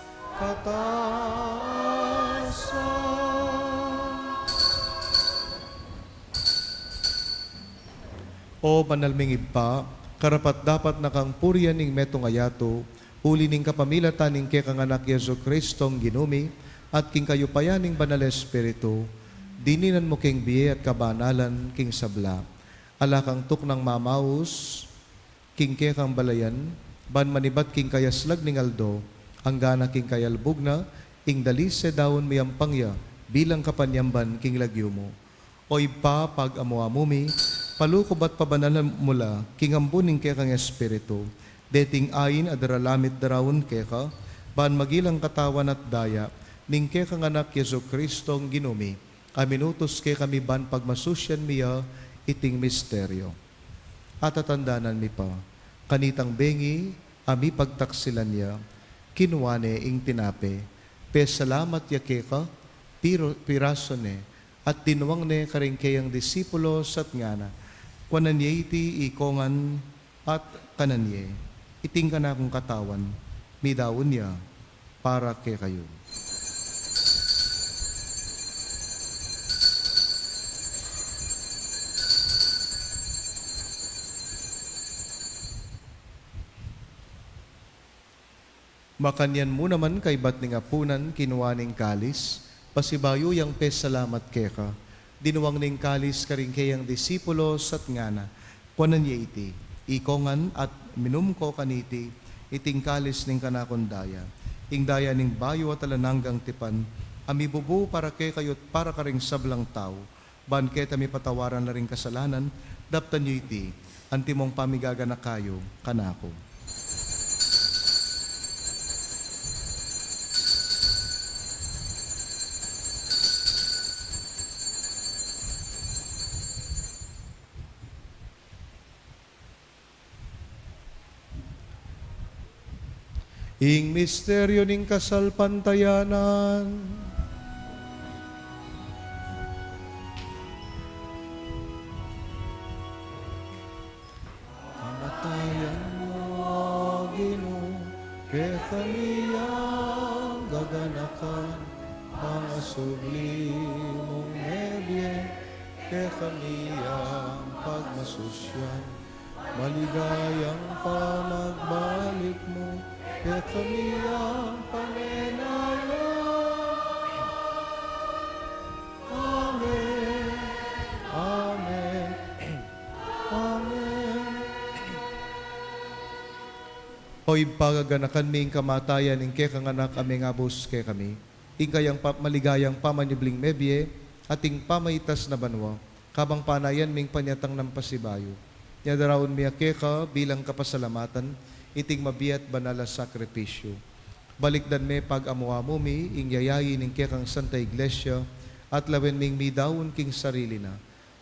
O banal ming Ibpa, karapat-dapat na kang purian ing metung a yatu, uli ning kapamilatan ning kekang Anak Jesucristong Ginu mi, at king kayupayan ning Banal Espiritu, dininan mu king bie at kabanalan king sabla. Ala kang tuknang mamaus king kekang balayan, ban manibat king kayaslag ning aldo, anggana king kayalbug na, ing dalise daun miyampang ya bilang kapanyamban king lagyu mu. O Ibpa, pag-amu-amu mi, palukub at pabanalan mu la king ambun ning kekang Espiritu deting ain a daralamit daraun keka, ban magilang katawan at daya ning kekang Anak Jesucristong Ginu mi, a minutus kekami ban pagmasusyan mi ya iting misteryo. Atatandanan mi pa, kanitang bengi a mipagtaksilan ya, kinua ne ing tinape, pesalamat ya keka, piro-, piraso ne, At dinuang ne karing keyang disipulos at ngana, kuanan ye iti ikongan at kanan ye, iti ing kanakung katawan, midaun ya para kekayu. Makanyan mu naman kaybat ning apunan, kinua ne ing kalis, pasibayu yang pesalamat keka, dinuang ne ing kalis karing keyang disipulos at ngana, kuanan ye iti ikongan at minum ko kaniti, iti ing kalis ning kanakung daya, ing daya ning bayu at alang anggang tipan, a mibubu para kekayu at para karing sablang tau, ban keta mipatawaran la ring kasalanan. Daptan yu iti antimong pamigaganaka yu kanaku. Ing misteryu ning kasalpantayanan. Kamatayan mu, Ginu, kekami yang gaganakan, pangasubli mung mebie, kekami yang pagmasusyan, maligayang pamagbalik mu, kekami yang panenaya. Amen. Amen. Amen. O Ibpa, gaganakan mi ing kamatayan ning kekang Anak a mengabus kekami, ing kayang pa-, maligayang pamanyubling mebie, at ing pamaitas na banua, kabang panayan ming panyatang nang pasibayu. Nya daraun mi ya keka bilang kapasalamatan, iting mabie at banal a sakripisyu. Balikdan me pag-amuamu mi, ing yayayi ning kekang Santa Iglesia, at lawen ming midaun king sarili na.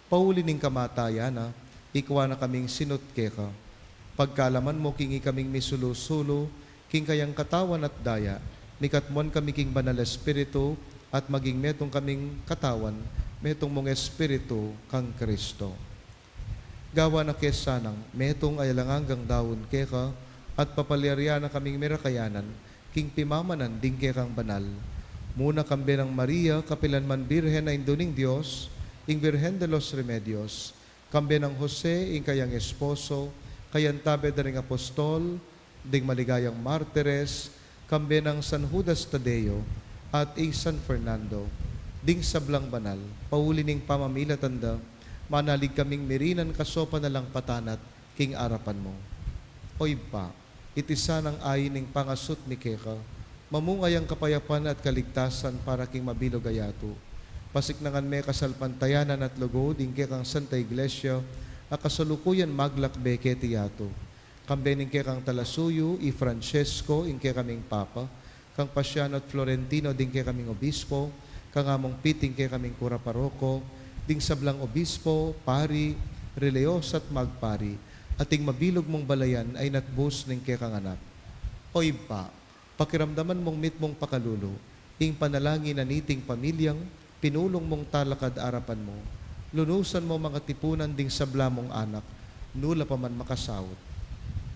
Pauli ning kamatayan na, ikua na kaming sinut keka. Pagkalaman mu king ikaming misulu-sulu king kayang katawan at daya, mikatmuan kami king Banal Espiritu, at maging metung kaming katawan, metung mung Espiritu kang Kristo. Gawan na ke sanang metung a alang anggang daun keka, at papalyarian na kaming merakayanan king pimamanan ding kekang banal. Muna kambe nang Maria, kapilan man Birhen a Indu ning Dios, ing Virgen de los Remedios, kambe nang Jose, ing kayang esposo, kayantabe da ring apostol, ding maligayang martires, kambe nang San Judas Tadeo, at i San Fernando, ding sablang banal, pauli ning pamamilatan da, manalig kaming mirinan kasopan na lang patanat king arapan mu. O Ibpa, iti sanang ain ning pangasut mi keka, mamung ayang kapayapan at kaligtasan para king mabilug a yatu. Pasiknangan me kasalpantayanan at lugud ing kekang Santa Iglesia, a kasalukuyan maglakbe keti yatu. Kambe ning kekang talasuyu, i Francesco, ing kekaming Papa, kang Pasiano at Florentino, ding kekaming Obispo, kang Among Pete, ing kekaming Kura Paroko, ding sablang Obispo, Pari, Reliyosa at Magpari, at ing mabilug mung balayan a inatbus ning kekang Anak. O Ibpa, pakiramdaman mung mitmung pakalulu ing panalangin na niting pamilyang pinulung mung talakad arapan mu. Lunusan mu makatipunan ding sabla mung anak, nu la pa man makasaut.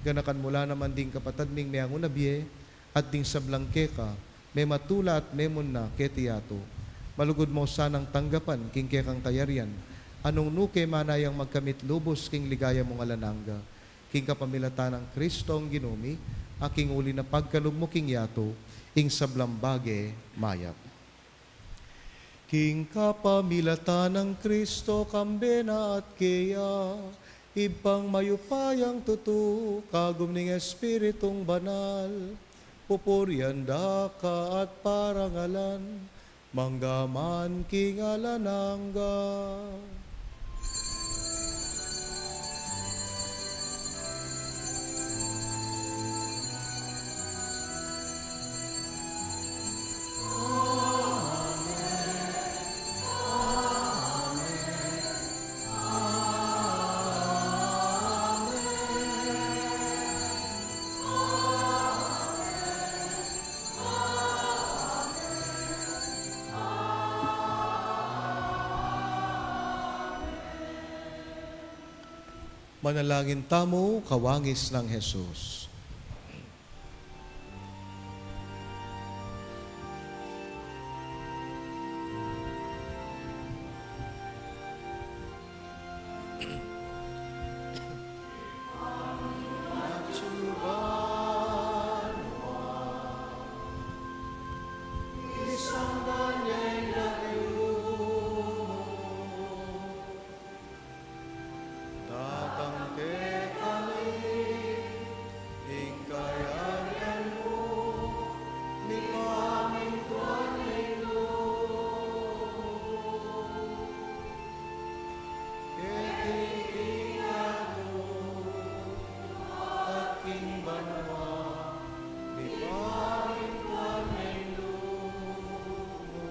Ganakan mu la naman ding kapatad ming meangu na bie, at ding sablang keka, mematula at memunna keti yatu. Malugud mu sanang tanggapan king kekang kayarian, a nung nu ke manayang magkamit lubus king ligaya mung alang angga. King kapamilatan nang Kristong Ginu mi, a king uli na pagkalub mu king yatu, ing sablang bage mayap. King kapamilatan nang Kristo, kambe na at keya, Ibpang mayupayang tutu, kagum ning Espiritung Banal, pupurian da ka at parangalan, mangga man king alang angga. Manalangin tamu, kawangis nang Jesus. Datang kekami ing kayarian mu, mipamintuan ing lub mu, keti king langit at king banua, mipamintuan ing lub mu.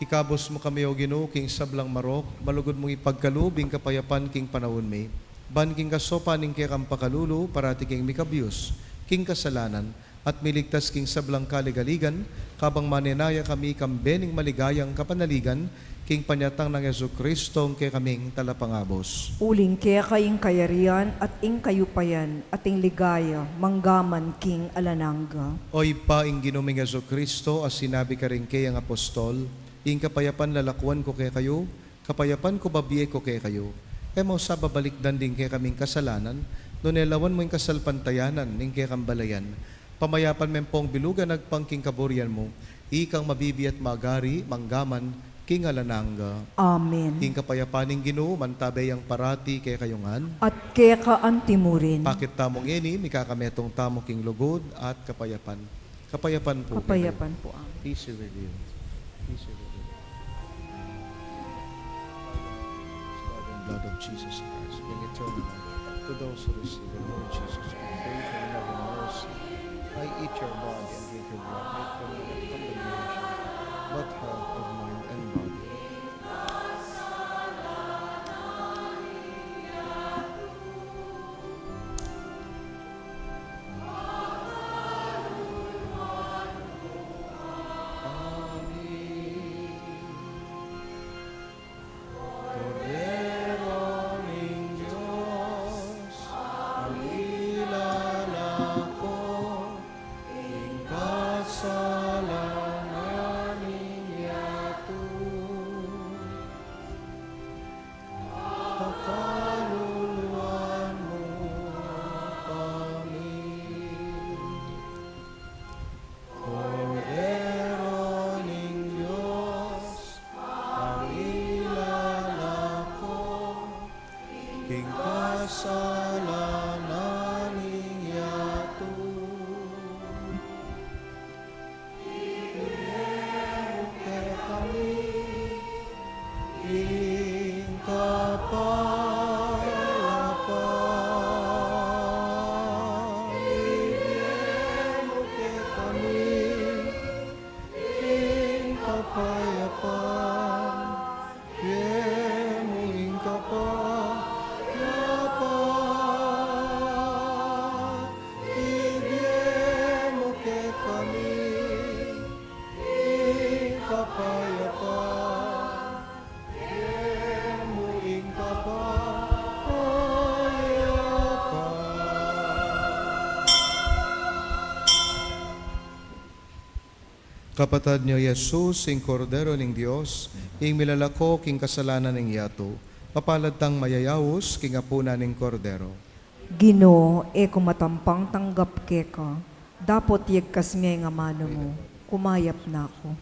Ikabus mu kami, O Ginu, king sablang marok, malugud mung ipagkalub ing kapayapan king panaun mi. Ban king kasaupan ning kekang pakalulu, parati kaming mikabius king kasalanan, at miligtas king sablang kaligaligan, kabang manenaya kami kambe ning maligayang kapanaligan, king panyatang nang Jesucristo, ing kekaming Talapangabus. Uling keka ing kayarian, at ing kayupayan, at ing ligaya, manggaman king alang angga. O Ibpa, ing Ginu ming Jesucristo, a sinabi karing keyang apostol, ing kapayapan lalakuan ku kekayu, kapayapan ku bibie ku kekayu. E mu sa babalikdan ding kekaming kasalanan, nune lawan mu ing kasalpantayanan ning kekang balayan. Pamayapan me pong bilugan agpang king kaburian mu, ikang mabibie at magari, manggaman king alang angga. Amen. Ing kapayapan ning Ginu, mantabe yang parati kekayu ngan. At keka antimurin. Pakit tamu ngeni, mikakametung tamu king lugud at kapayapan. Kapayapan pu. Kapayapan pu, amen. Peace be with you. Peace be with you. Body and blood of Jesus Christ, bring eternal life to those who receive it, Lord Jesus, with faith and love and mercy. I eat your body and drink your blood, not for condemnation, but health of mind and body. Kordero ning Dios, a milalako ing kasalanan ning yatu. Pakaluluan mu kami. Kordero ning Dios, a milalako king kasalanan ning yatu. Ibie mu kekami ing kapayapan. Ibie mu kekami ing kapayapan. Ibie mu ing kapayapan. Ibie mu kekami ing kapayapan. Ibie mu ing Kapatad nyo Jesus, ing Kordero ning Dios, ing milalako king kasalanan ning yatu. Mapalad tang mayayaus king apunan ning Kordero. Ginu, e ku matampang tanggap keka, dapot yegkas me ing amanu mu, kumayap na ku.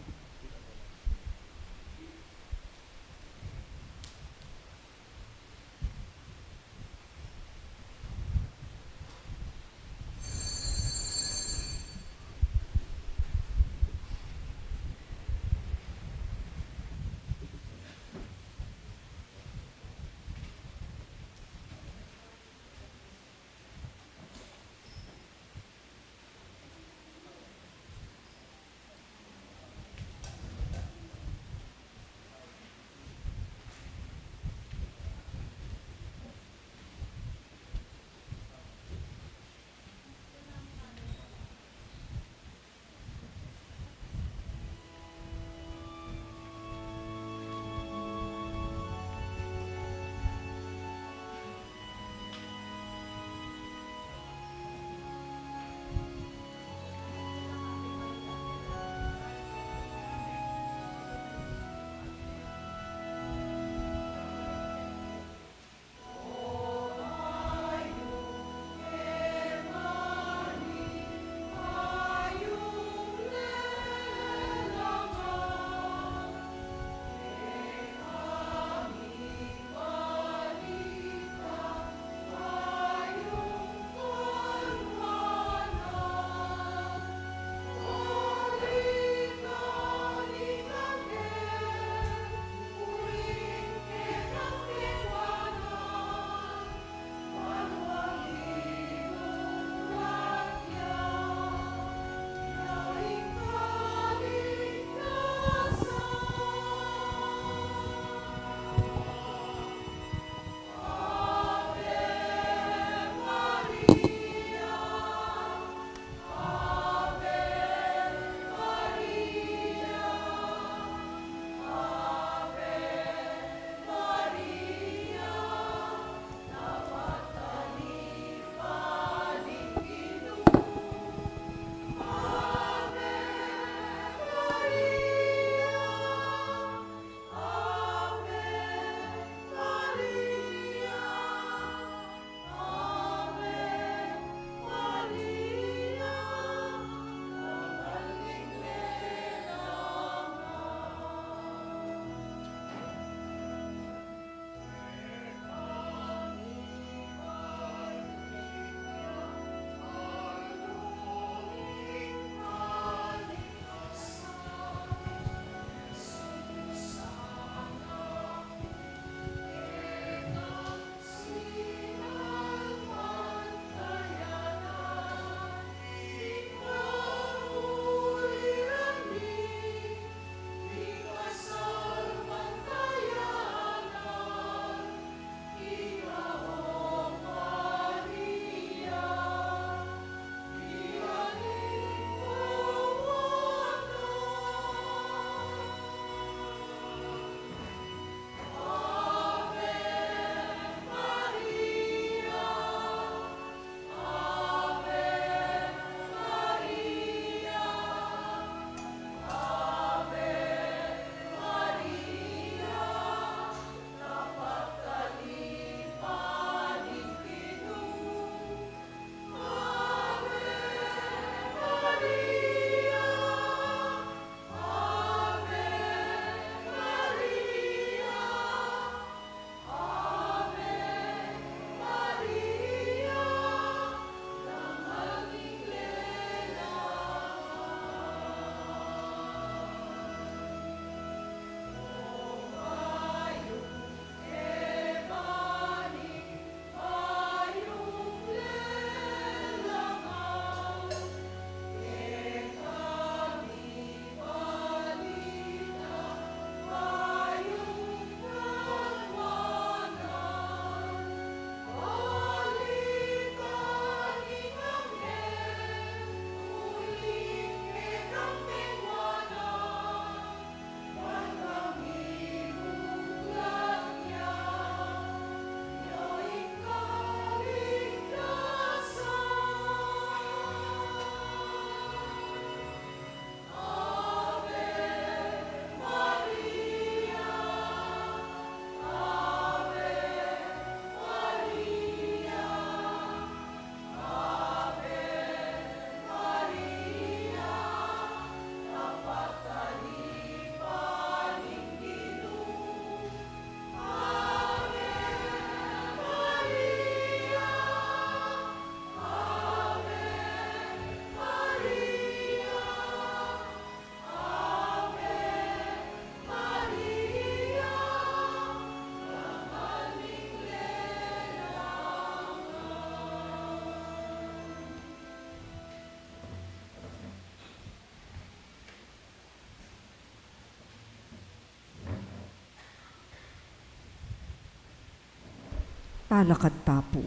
Talakad ta pu.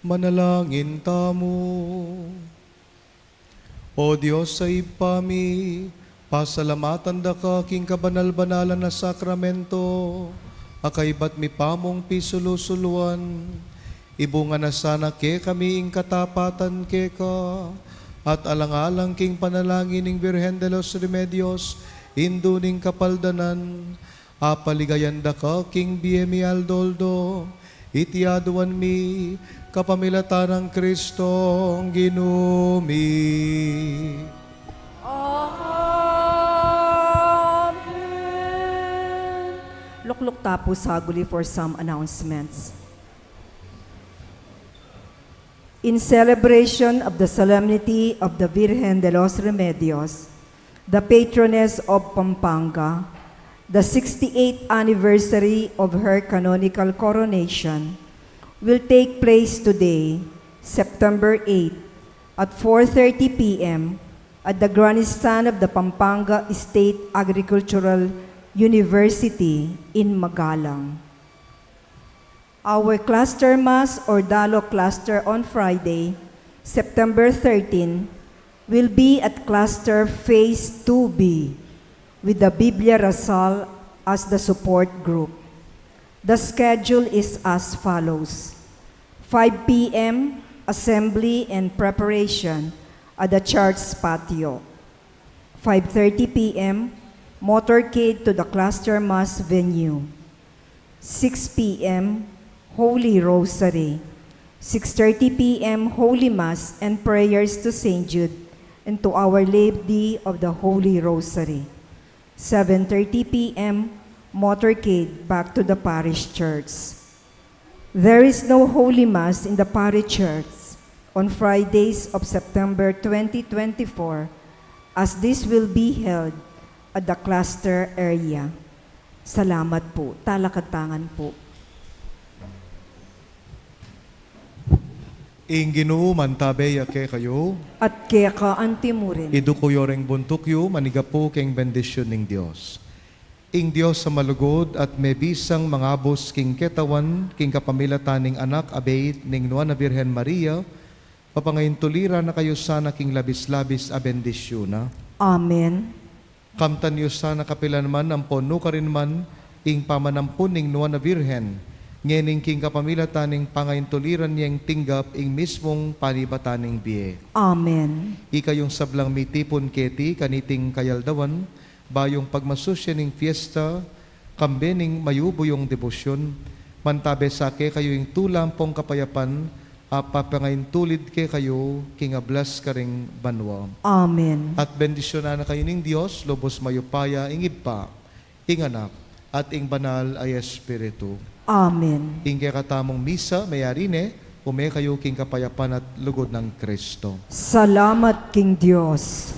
Manalangin tamu. O Dios a Ibpa mi, pasalamatan da ka king kabanal-banalan a sakramento, a kaybat mi pa mung pisulu-suluan, ibungan na sana kekami ing katapatan keka, at alang-alang king panalangin ning Virgen de los Remedios, Indu ning Kapaldanan, apaligayan da ka king bie mi aldo-aldo, iti aduan mi, kapamilatan nang Kristong Ginu mi. Amen. Lukluk ta pu saguli for some announcements. In celebration of the solemnity of the Virgen de los Remedios, the patroness of Pampanga, the sixty-eighth anniversary of her canonical coronation, will take place today, September eight, at four thirty p m at the grandstand of the Pampanga State Agricultural University in Magalang. Our cluster mass or Dalo cluster on Friday, September thirteen, will be at cluster phase two B with the Biblia Rasal as the support group. The schedule is as follows: five p m, assembly and preparation at the church patio. Five thirty p m, motorcade to the cluster mass venue. Six p m, Holy Rosary. Six thirty p m, Holy Mass and prayers to Saint Jude and to Our Lady of the Holy Rosary. Seven thirty p m, motorcade back to the parish church. There is no Holy Mass in the parish church on Fridays of September twenty twenty-four, as this will be held at the cluster area. Salamat pu. Talakad ta ngan pu. Ing Ginu mantabe ya kekayu. At keka anti mu rin. Iduku yu ring buntuk yu, manigapu king bendisyun ning Dios. Ing Dios a malugud at mebisang mangabus king ketawan, king kapamilatan ning Anak a beit ning Nuan a Birhen Maria, papangaintuliran na kayu sana king labis-labis a bendisyun na. Amen. Kamtan yu sana kapilan man ampon nukarin man ing pamanampun ning Nuan a Birhen, ngening king kapamilatan ning pangaintuliran yeng tinggap ing mismung panibatan ning bie. Amen. Ikayung sablang mitipun keti kaniting kayaldawan, bayung pagmasusyan ning fiesta, kambe ning mayubuyung debosyun, mantabe sa kekayu ing tula ampong kapayapan, a papangaintulid kekayu king ablas karing banua. Amen. At bendisyunan na kayu ning Dios, lubus mayupaya, ing Ibpa, ing Anak, at ing Banal a Espiritu. Amen. Ing kekatamung misa meyari ne, ume kayu king kapayapan at lugud nang Kristo. Salamat king Dios.